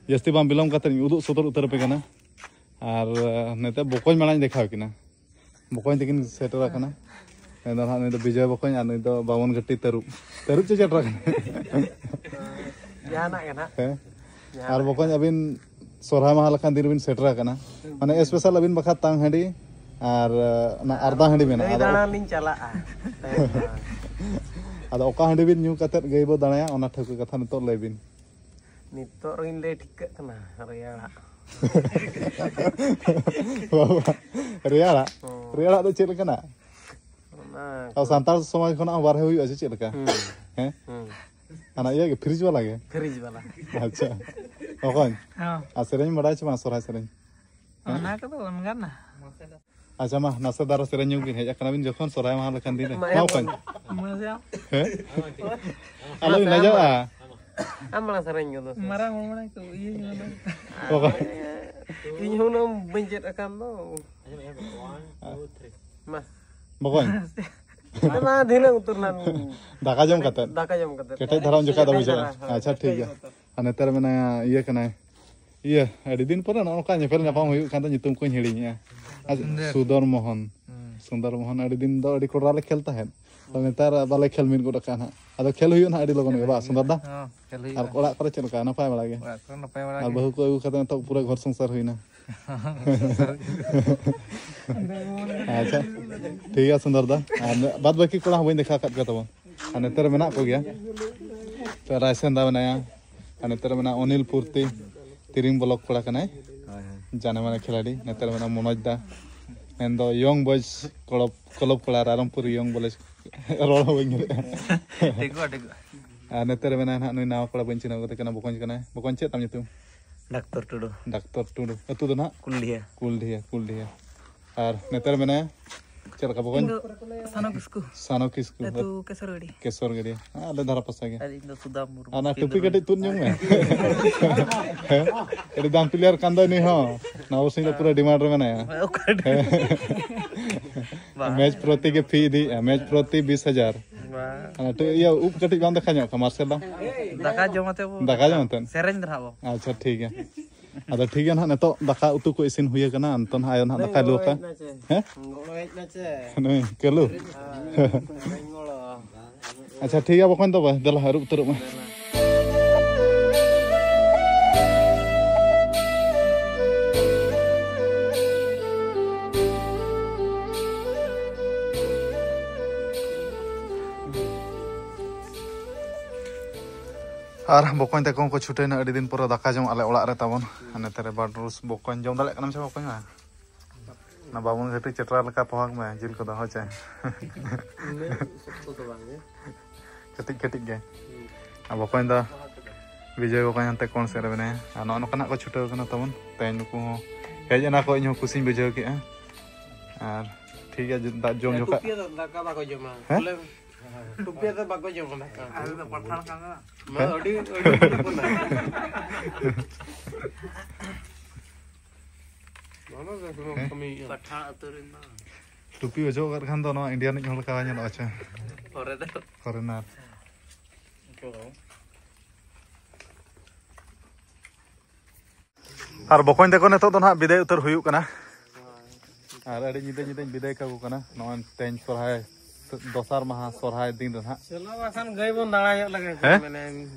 ᱡᱟᱹᱥᱛᱤ ᱵᱟᱝ ᱵᱤᱞᱚᱢ ᱠᱟᱛᱮ ᱤᱧ ᱩᱫᱩᱜ ᱥᱚᱫᱚᱨ ᱩᱛᱟᱹᱨ ᱟᱯᱮ ᱠᱟᱱᱟ᱾ ᱟᱨ ᱱᱤᱛᱚᱜ ᱵᱚᱠᱚᱧ ᱢᱟᱲᱟᱝ ᱤᱧ ᱫᱮᱠᱷᱟᱣ ᱠᱤᱱᱟ᱾ ᱵᱚᱠᱚᱧ ᱛᱟᱹᱠᱤᱱ ᱥᱮᱴᱮᱨ ᱟᱠᱟᱱᱟ᱾ ᱱᱩᱭ ᱫᱚ ᱱᱟᱦᱟᱜ, ᱱᱩᱭ ᱫᱚ ᱵᱤᱡᱚᱭ ᱵᱚᱠᱚᱧ ᱟᱨ ᱱᱩᱭ ᱫᱚ ᱵᱟᱢᱚᱱ ᱜᱷᱟᱹᱴᱤ ᱛᱟᱹᱨᱩᱵ᱾ ᱛᱟᱹᱨᱩᱵ ᱪᱮ ᱪᱮᱴᱨᱟ ᱠᱟᱱᱟ? ᱡᱟᱦᱟᱱᱟᱜ ᱜᱮ ᱱᱟᱦᱟᱜ᱾ ᱦᱮᱸ᱾ ᱟᱨ ᱵᱚᱠᱚᱧ, ᱟᱹᱵᱤᱱ ᱥᱚᱨᱦᱟᱭ ᱢᱟᱦᱟ ᱞᱮᱠᱟᱱ ᱫᱤᱱ ᱨᱮᱵᱤᱱ ᱥᱮᱴᱮᱨ ᱟᱠᱟᱱᱟ, ᱢᱟᱱᱮ ᱥᱯᱮᱥᱟᱞ ᱟᱹᱵᱤᱱ ᱵᱟᱠᱷᱨᱟ ᱛᱟᱝ ᱦᱟᱺᱰᱤ ᱟᱨ ᱚᱱᱟ ᱟᱨᱫᱟ ᱦᱟᱺᱰᱤ ᱢᱮᱱᱟᱜᱼᱟ᱾ ᱜᱟᱹᱭ ᱟᱫᱚ, ᱫᱟᱬᱟᱱ ᱞᱤᱧ ᱪᱟᱞᱟᱜᱼᱟ᱾ ᱟᱫᱚ ᱚᱠᱟ ᱦᱟᱺᱰᱤ ᱵᱤᱱ ᱧᱩ ᱠᱟᱛᱮᱫ ᱜᱟᱹᱭ ᱵᱚ ᱫᱟᱬᱟᱭᱟ, ᱚᱱᱟ ᱴᱷᱟᱹᱣᱠᱟᱹ ᱠᱟᱛᱷᱟ ᱱᱤᱛᱚᱜ ᱞᱟᱹᱭ ᱵᱤᱱ᱾ ᱱᱤᱛᱚᱜ ᱨᱮᱜᱤᱧ ᱞᱟᱹᱭ ᱴᱷᱤᱠᱟᱹᱜ ᱠᱟᱱᱟ, ᱨᱮᱭᱟᱲᱟᱜ᱾ ᱵᱟᱵᱟ, ᱨᱮᱭᱟᱲᱟᱜ? ᱦᱚᱸ᱾ ᱨᱮᱭᱟᱲᱟᱜ ᱫᱚ ᱪᱮᱫ ᱞᱮᱠᱟᱱᱟᱜ? ᱚᱱᱟ ᱟᱵᱚ ᱥᱟᱱᱛᱟᱲ ᱥᱚᱢᱟᱡᱽ ᱠᱷᱚᱱᱟᱜ ᱦᱚᱸ ᱵᱟᱨᱦᱮ ᱦᱩᱭᱩᱜᱼᱟ ᱥᱮ ᱪᱮᱫ ᱞᱮᱠᱟ? ᱦᱩᱸ᱾ ᱦᱮᱸ? ᱦᱩᱸ᱾ ᱚᱱᱟ ᱤᱭᱟᱹ ᱜᱮ, ᱯᱷᱨᱤᱡᱽ ᱵᱟᱞᱟ ᱜᱮ? ᱯᱷᱨᱤᱡᱽ ᱵᱟᱞᱟ᱾ ᱟᱪᱪᱷᱟ᱾ ᱚᱠᱚᱭ? ᱦᱚᱸ᱾ ᱟᱨ ᱥᱮᱨᱮᱧ ᱵᱟᱲᱟᱭ ᱪᱮ ᱵᱟᱝ ᱥᱚᱨᱦᱟᱭ ᱥᱮᱨᱮᱧ? ᱚᱱᱟ ᱠᱚᱫᱚ ᱵᱟᱝ ᱜᱟᱱᱟ᱾ ᱟᱪᱪᱷᱟ, ᱢᱟ ᱱᱟᱥᱮ ᱫᱷᱟᱨᱟ ᱥᱮᱨᱮᱧ ᱧᱚᱜ ᱵᱤᱱ, ᱦᱮᱡ ᱟᱠᱟᱱᱟ ᱵᱤᱱ ᱡᱚᱠᱷᱚᱱ ᱥᱚᱨᱦᱟᱭ ᱢᱟᱦᱟ ᱞᱮᱠᱟᱱ ᱫᱤᱱ ᱨᱮ᱾ ᱢᱟ ᱢᱟ ᱮᱦᱚᱵ ᱚᱠᱚᱭ? ᱢᱟᱥᱮ ᱦᱮᱸ? ᱟᱞᱚ ᱵᱤᱱ ᱞᱟᱡᱟᱜᱼᱟ᱾ ᱟᱢ ᱢᱟᱲᱟᱝ ᱥᱮᱨᱮᱧ ᱠᱚᱫᱚ᱾ ᱢᱟᱨᱟᱝ ᱦᱚᱲ ᱢᱟᱲᱟᱝ ᱠᱚ ᱤᱭᱟᱹ ᱧᱚᱜ ᱫᱚ᱾ ᱚᱠᱚᱭ? ᱤᱧ ᱦᱚᱸ ᱩᱱᱟᱹᱜ ᱵᱟᱹᱧ ᱪᱮᱫ ᱟᱠᱟᱱ ᱫᱚ᱾ ᱢᱟ᱾ ᱵᱚᱠᱚᱧ᱾ ᱢᱟ ᱫᱷᱤᱱᱟᱹᱝ ᱩᱛᱟᱹᱨ ᱱᱟᱜ᱾ ᱫᱟᱠᱟ ᱡᱚᱢ ᱠᱟᱛᱮᱫ? ᱫᱟᱠᱟ ᱡᱚᱢ ᱠᱟᱛᱮ᱾ ᱠᱮᱴᱮᱡ ᱫᱷᱟᱨᱟ ᱩᱱ ᱡᱚᱠᱷᱟᱡ ᱫᱚ ᱠᱮᱴᱮᱡ ᱵᱩᱡᱷᱟᱹᱜᱼᱟ᱾ ᱫᱷᱟᱨᱟ, ᱦᱳᱭ, ᱟᱪᱪᱷᱟ, ᱴᱷᱤᱠ ᱠᱮᱴᱮᱡ ᱜᱮᱭᱟ᱾ ᱢᱚᱛᱚ᱾ ᱟᱨ ᱱᱮᱛᱟᱨ ᱢᱮᱱᱟᱭᱟ ᱤᱭᱟᱹ ᱠᱟᱱᱟᱭ᱾ ᱤᱭᱟᱹ, ᱟᱹᱰᱤ ᱫᱤᱱ ᱯᱚᱨᱮ ᱱᱚᱜᱼᱚ ᱱᱚᱝᱠᱟ ᱧᱮᱯᱮᱞ ᱧᱟᱯᱟᱢ ᱦᱩᱭᱩᱜ ᱠᱟᱱ ᱫᱚ, ᱧᱩᱛᱩᱢ ᱠᱚᱧ ᱦᱤᱲᱤᱧᱮᱜᱼᱟ᱾ ᱟᱨ ᱥᱩᱱᱫᱚᱨ᱾ ᱥᱩᱫᱚᱨ ᱢᱳᱦᱚᱱ᱾ ᱦᱩᱸ᱾ ᱥᱩᱱᱫᱚᱨ ᱢᱳᱦᱚᱱ, ᱟᱹᱰᱤ ᱫᱤᱱ ᱫᱚ ᱟᱹᱰᱤ ᱠᱚᱰᱨᱟ ᱞᱮ ᱠᱷᱮᱞ ᱛᱟᱦᱮᱸᱫ᱾ ᱛᱚ ᱱᱮᱛᱟᱨ ᱵᱟᱞᱮ ᱠᱷᱮᱞ ᱢᱤᱫ ᱜᱚᱫ ᱠᱟᱜᱼᱟ ᱱᱟᱦᱟᱜ᱾ ᱟᱫᱚ ᱠᱷᱮᱞ ᱦᱩᱭᱩᱜᱼᱟ ᱱᱟᱦᱟᱜ ᱟᱹᱰᱤ ᱞᱚᱜᱚᱱ ᱜᱮ, ᱵᱟᱝ ᱥᱩᱱᱫᱚᱨ ᱫᱟ? ᱦᱚᱸ, ᱠᱷᱮᱞ ᱟᱨ ᱦᱩᱭᱩᱜᱼᱟ᱾ ᱚᱲᱟᱜ ᱠᱚᱨᱮ ᱪᱮᱫ ᱞᱮᱠᱟ? ᱱᱟᱯᱟᱭ ᱵᱟᱲᱟ ᱜᱮ? ᱚᱲᱟᱜ ᱠᱚᱨᱮ ᱱᱟᱯᱟᱭ ᱵᱟᱲᱟ ᱟᱨ ᱜᱮ᱾ ᱵᱟᱹᱦᱩ ᱠᱚ ᱟᱹᱜᱩ ᱠᱟᱛᱮ ᱱᱤᱛᱚᱜ ᱯᱩᱨᱟᱹ ᱜᱷᱚᱨ ᱥᱚᱝᱥᱟᱨ ᱦᱩᱭᱱᱟ᱾ ᱟᱪᱪᱷᱟ, ᱴᱷᱤᱠ ᱜᱮᱭᱟ ᱥᱩᱱᱫᱚᱨ ᱫᱟ᱾ ᱟᱨ ᱵᱟᱫ ᱵᱟᱹᱠᱤ ᱠᱚᱲᱟ ᱦᱚᱸ ᱵᱟᱹᱧ ᱫᱮᱠᱷᱟᱣ ᱟᱠᱟᱫ ᱠᱚᱣᱟ ᱛᱟᱵᱚᱱ᱾ ᱟᱨ ᱱᱮᱛᱟᱨ ᱢᱮᱱᱟᱜ ᱠᱚᱜᱮᱭᱟ᱾ ᱛᱚ ᱨᱟᱭᱥᱮᱱ ᱫᱟ ᱢᱮᱱᱟᱭᱟ᱾ ᱟᱨ ᱱᱮᱛᱟᱨ ᱢᱮᱱᱟᱜᱼᱟ ᱚᱱᱤᱞ ᱯᱩᱨᱛᱤ, ᱛᱤᱨᱤᱝ ᱵᱞᱚᱠ ᱠᱚᱲᱟ ᱠᱟᱱᱟᱭ᱾ ᱦᱳᱭ, ᱦᱳᱭ᱾ ᱡᱟᱱᱮ ᱢᱟᱱᱮ ᱠᱷᱤᱞᱟᱲᱤ᱾ ᱱᱮᱛᱟᱨ ᱢᱮᱱᱟᱜᱼᱟ ᱢᱚᱱᱳᱡᱽ ᱫᱟ᱾ ᱢᱮᱱᱫᱚ ᱭᱚᱝ ᱵᱚᱭᱮᱡᱽ ᱠᱞᱚᱵ, ᱠᱞᱚᱵ ᱠᱚᱲᱟ, ᱨᱟᱭᱨᱚᱝᱯᱩᱨ ᱭᱚᱝ ᱵᱚᱭᱮᱡᱽ᱾ ᱨᱚᱲ ᱦᱚᱸ ᱵᱟᱹᱧ ᱫᱟᱲᱮᱭᱟᱜᱼᱟ᱾ ᱴᱷᱤᱠᱚᱜᱼᱟ, ᱴᱷᱤᱠᱚᱜᱼᱟ᱾ ᱟᱨ ᱱᱮᱛᱟᱨ ᱢᱮᱱᱟᱭᱟ ᱱᱟᱦᱟᱜ ᱱᱩᱭ ᱱᱟᱣᱟ ᱠᱚᱲᱟ, ᱵᱟᱹᱧ ᱪᱤᱱᱦᱟᱹᱣ ᱠᱟᱫᱮ ᱠᱟᱱᱟ, ᱵᱚᱠᱚᱧ ᱠᱟᱱᱟᱭ᱾ ᱵᱚᱠᱚᱧ, ᱪᱮᱫ ᱛᱟᱢ ᱧᱩᱛᱩᱢ? ᱰᱟᱠᱛᱚᱨ ᱴᱩᱰᱩ᱾ ᱰᱟᱠᱛᱚᱨ ᱴᱩᱰᱩ᱾ ᱟᱹᱛᱩ ᱫᱚ ᱱᱟᱦᱟᱜ? ᱠᱩᱞᱰᱤᱦᱟ᱾ ᱠᱩᱞᱰᱤᱦᱟ, ᱠᱩᱞᱰᱤᱦᱟ᱾ ᱟᱨ ᱱᱮᱛᱟᱨ ᱢᱮᱱᱟᱭᱟ ᱪᱮᱫ ᱞᱮᱠᱟ ᱵᱚᱠᱚᱧ? ᱤᱧ ᱫᱚ ᱥᱟᱱᱚ ᱠᱤᱥᱠᱩ᱾ ᱥᱟᱱᱚ ᱠᱤᱥᱠᱩ᱾ ᱟᱹᱛᱩ ᱠᱮᱥᱚᱨᱜᱟᱹᱲᱤ᱾ ᱠᱮᱥᱚᱨᱜᱟᱹᱲᱤ᱾ ᱦᱮᱸ, ᱟᱞᱮ ᱫᱷᱟᱨᱟ ᱯᱟᱥᱟ ᱜᱮ᱾ ᱟᱨ ᱤᱧ ᱫᱚ ᱥᱩᱫᱟᱢ ᱢᱩᱨᱢᱩ᱾ ᱟᱨ ᱚᱱᱟ ᱴᱩᱯᱤ ᱠᱟᱹᱴᱤᱡ ᱛᱩᱫ ᱧᱚᱜ ᱢᱮ᱾ ᱦᱮᱸ? ᱟᱹᱰᱤ ᱫᱟᱢ ᱯᱞᱮᱭᱟᱨ ᱠᱟᱱ ᱫᱚ ᱩᱱᱤ ᱦᱚᱸ᱾ ᱱᱟᱣᱟ ᱥᱤᱝ ᱫᱚ ᱯᱩᱨᱟᱹ ᱰᱤᱢᱟᱱᱰ ᱨᱮ ᱢᱮᱱᱟᱭᱟ᱾ ᱚᱠᱟ ᱰᱤᱢᱟᱱᱰ? ᱵᱟᱝ᱾ ᱢᱮᱪ ᱯᱨᱚᱛᱤ ᱜᱮ ᱯᱷᱤ ᱤᱫᱤᱭᱮᱫᱼᱟ, ᱢᱮᱪ ᱯᱨᱚᱛᱤ ᱵᱤᱥ ᱦᱟᱡᱟᱨ᱾ ᱵᱟᱝ᱾ ᱚᱱᱟ ᱴᱩ-, ᱤᱭᱟᱹ, ᱩᱵ ᱠᱟᱹᱴᱤᱡ ᱵᱟᱝ ᱫᱮᱠᱷᱟ ᱧᱚᱜ ᱠᱟᱱᱟ, ᱢᱟᱨᱥᱮᱞ ᱫᱚ? ᱫᱟᱠᱟ ᱡᱚᱢ ᱟᱛᱮ ᱵᱚ ᱫᱟᱠᱟ ᱡᱚᱢ ᱟᱛᱮ? ᱥᱮᱨᱮᱧ ᱫᱷᱟᱨᱟ ᱵᱚ᱾ ᱟᱪᱪᱷᱟ, ᱴᱷᱤᱠ ᱜᱮᱭᱟ᱾ ᱟᱫᱚ ᱴᱷᱤᱠ ᱜᱮᱭᱟ ᱱᱟᱦᱟᱜ, ᱱᱤᱛᱚᱜ ᱫᱟᱠᱟ ᱩᱛᱩ ᱠᱚ ᱤᱥᱤᱱ ᱦᱩᱭ ᱟᱠᱟᱱᱟ, ᱱᱤᱛᱚᱜ ᱱᱟᱦᱟᱜ ᱟᱭᱳ ᱱᱟᱦᱟᱜ ᱫᱟᱠᱟᱭ ᱞᱩ ᱟᱠᱟᱫ᱾ ᱦᱮᱸ? ᱜᱚᱲᱚ ᱦᱮᱡ ᱱᱟ ᱪᱮ? ᱱᱩᱭ ᱠᱟᱹᱞᱩ? ᱦᱮᱸ, ᱜᱚᱲᱚ᱾ ᱟᱪᱪᱷᱟ, ᱴᱷᱤᱠ ᱜᱮᱭᱟ ᱵᱚᱠᱚᱧ, ᱛᱚᱵᱮ ᱫᱮᱞᱟ ᱟᱹᱨᱩᱵ ᱩᱛᱟᱹᱨᱚᱜ ᱢᱮ᱾ ᱟᱨ ᱵᱚᱠᱚᱧ ᱛᱟᱠᱚ ᱦᱚᱸᱠᱚ ᱪᱷᱩᱴᱟᱹᱣᱱᱟ, ᱟᱹᱰᱤ ᱫᱤᱱ ᱯᱚᱨᱮ ᱫᱟᱠᱟ ᱡᱚᱢ ᱟᱞᱮ ᱚᱲᱟᱜ ᱨᱮ ᱛᱟᱵᱚᱱ᱾ ᱟᱨ ᱱᱚᱛᱮ ᱨᱮ ᱵᱟᱰᱨᱩᱥ ᱵᱚᱠᱚᱧ, ᱡᱚᱢ ᱫᱟᱲᱮᱭᱟᱜ ᱠᱟᱱᱟᱢ ᱥᱮ ᱵᱚᱠᱚᱧ ᱢᱟ? ᱚᱱᱟ ᱵᱟᱵᱚᱱ ᱠᱟᱹᱴᱤᱡ ᱪᱮᱴᱨᱟ ᱞᱮᱠᱟ ᱯᱚᱦᱚᱠ ᱢᱮ ᱡᱤᱞ ᱠᱚᱫᱚ, ᱦᱳᱭ ᱪᱮ? ᱩᱱᱟᱹᱜ ᱥᱚᱠᱛᱚ ᱫᱚ ᱵᱟᱝ ᱜᱮ᱾ ᱠᱟᱹᱴᱤᱡ ᱠᱟᱹᱴᱤᱡ ᱜᱮ᱾ ᱦᱩᱸ᱾ ᱟᱨ ᱵᱚᱠᱚᱧ ᱫᱚ, ᱵᱤᱡᱚᱭ ᱵᱚᱠᱚᱧ ᱦᱟᱱᱛᱮ ᱠᱚᱬ ᱥᱮᱫ ᱨᱮ ᱢᱮᱱᱟᱭᱟ᱾ ᱟᱨ ᱱᱚᱜᱼᱚ ᱱᱚᱝᱠᱟ ᱱᱟᱜ ᱠᱚ ᱪᱷᱩᱴᱟᱹᱣ ᱠᱟᱱᱟ ᱛᱟᱵᱚᱱ᱾ ᱛᱮᱦᱮᱧ ᱱᱩᱠᱩ ᱦᱚᱸ ᱦᱮᱡ ᱮᱱᱟ ᱠᱚ, ᱤᱧ ᱦᱚᱸ ᱠᱩᱥᱤᱧ ᱵᱩᱡᱷᱟᱹᱣ ᱠᱮᱜᱼᱟ᱾ ᱟᱨ ᱴᱷᱤᱠ ᱜᱮᱭᱟ, ᱡᱩ-, ᱫᱟᱜ ᱡᱚᱢ ᱡᱚᱠᱷᱟᱡ᱾ ᱴᱩᱯᱤᱭᱟᱹ ᱫᱚ ᱫᱟᱠᱟ ᱵᱟᱠᱚ ᱡᱚᱢᱟ᱾ ᱦᱮᱸ? ᱵᱚᱞᱮ, ᱴᱩᱯᱤᱭᱟᱹ ᱫᱚ ᱵᱟᱠᱚ ᱡᱚᱢᱟ ᱫᱟᱠᱟ᱾ ᱟᱞᱮ ᱫᱚ ᱯᱟᱴᱷᱟᱲ ᱠᱟᱱᱟ᱾ ᱱᱚᱣᱟ ᱫᱚ ᱟᱹᱰᱤ, ᱟᱹᱰᱤ ᱦᱚᱯᱚᱱᱟ᱾ ᱱᱚᱣᱟ ᱫᱚ ᱠᱳᱱᱳ ᱦᱮᱸ? ᱠᱟᱹᱢᱤ ᱦᱩᱭᱩᱜᱼᱟ᱾ ᱯᱟᱴᱷᱟᱲ ᱟᱹᱛᱩ ᱨᱮᱱ ᱫᱚ᱾ ᱴᱩᱯᱤ ᱚᱡᱚᱜ ᱠᱟᱜ ᱠᱷᱟᱱ ᱫᱚ ᱱᱚᱣᱟ ᱤᱱᱰᱤᱭᱟᱱ ᱦᱚᱲ ᱞᱮᱠᱟ ᱵᱟᱭ ᱧᱮᱞᱚᱜᱼᱟ ᱪᱮ? ᱯᱚᱨᱮ ᱫᱚ᱾ ᱯᱷᱚᱨᱮᱱᱟᱨ᱾ ᱟᱨ ᱵᱚᱠᱚᱧ ᱛᱟᱠᱚ ᱱᱤᱛᱚᱜ ᱫᱚ ᱱᱟᱦᱟᱜ ᱵᱤᱫᱟᱹᱭ ᱩᱛᱟᱹᱨ ᱦᱩᱭᱩᱜ ᱠᱟᱱᱟ᱾ ᱟᱨ ᱟᱹᱰᱤ ᱧᱤᱫᱟᱹ ᱧᱤᱫᱟᱹᱧ ᱵᱤᱫᱟᱹᱭ ᱠᱟᱠᱚ ᱠᱟᱱᱟ᱾ ᱱᱚᱜᱼᱚᱭ ᱛᱮᱦᱮᱧ ᱥᱚᱨᱦᱟᱭ ᱫᱚᱥᱟᱨ ᱢᱟᱦᱟ, ᱥᱚᱨᱦᱟᱭ ᱫᱤᱱ ᱨᱮ ᱱᱟᱦᱟᱜ᱾ ᱪᱚᱞᱚ ᱵᱟᱠᱷᱟᱱ ᱜᱟᱹᱭ ᱵᱚᱱ ᱫᱟᱬᱟ ᱧᱚᱜ ᱞᱮᱜᱮ, ᱦᱮᱸ? ᱢᱟᱱᱮ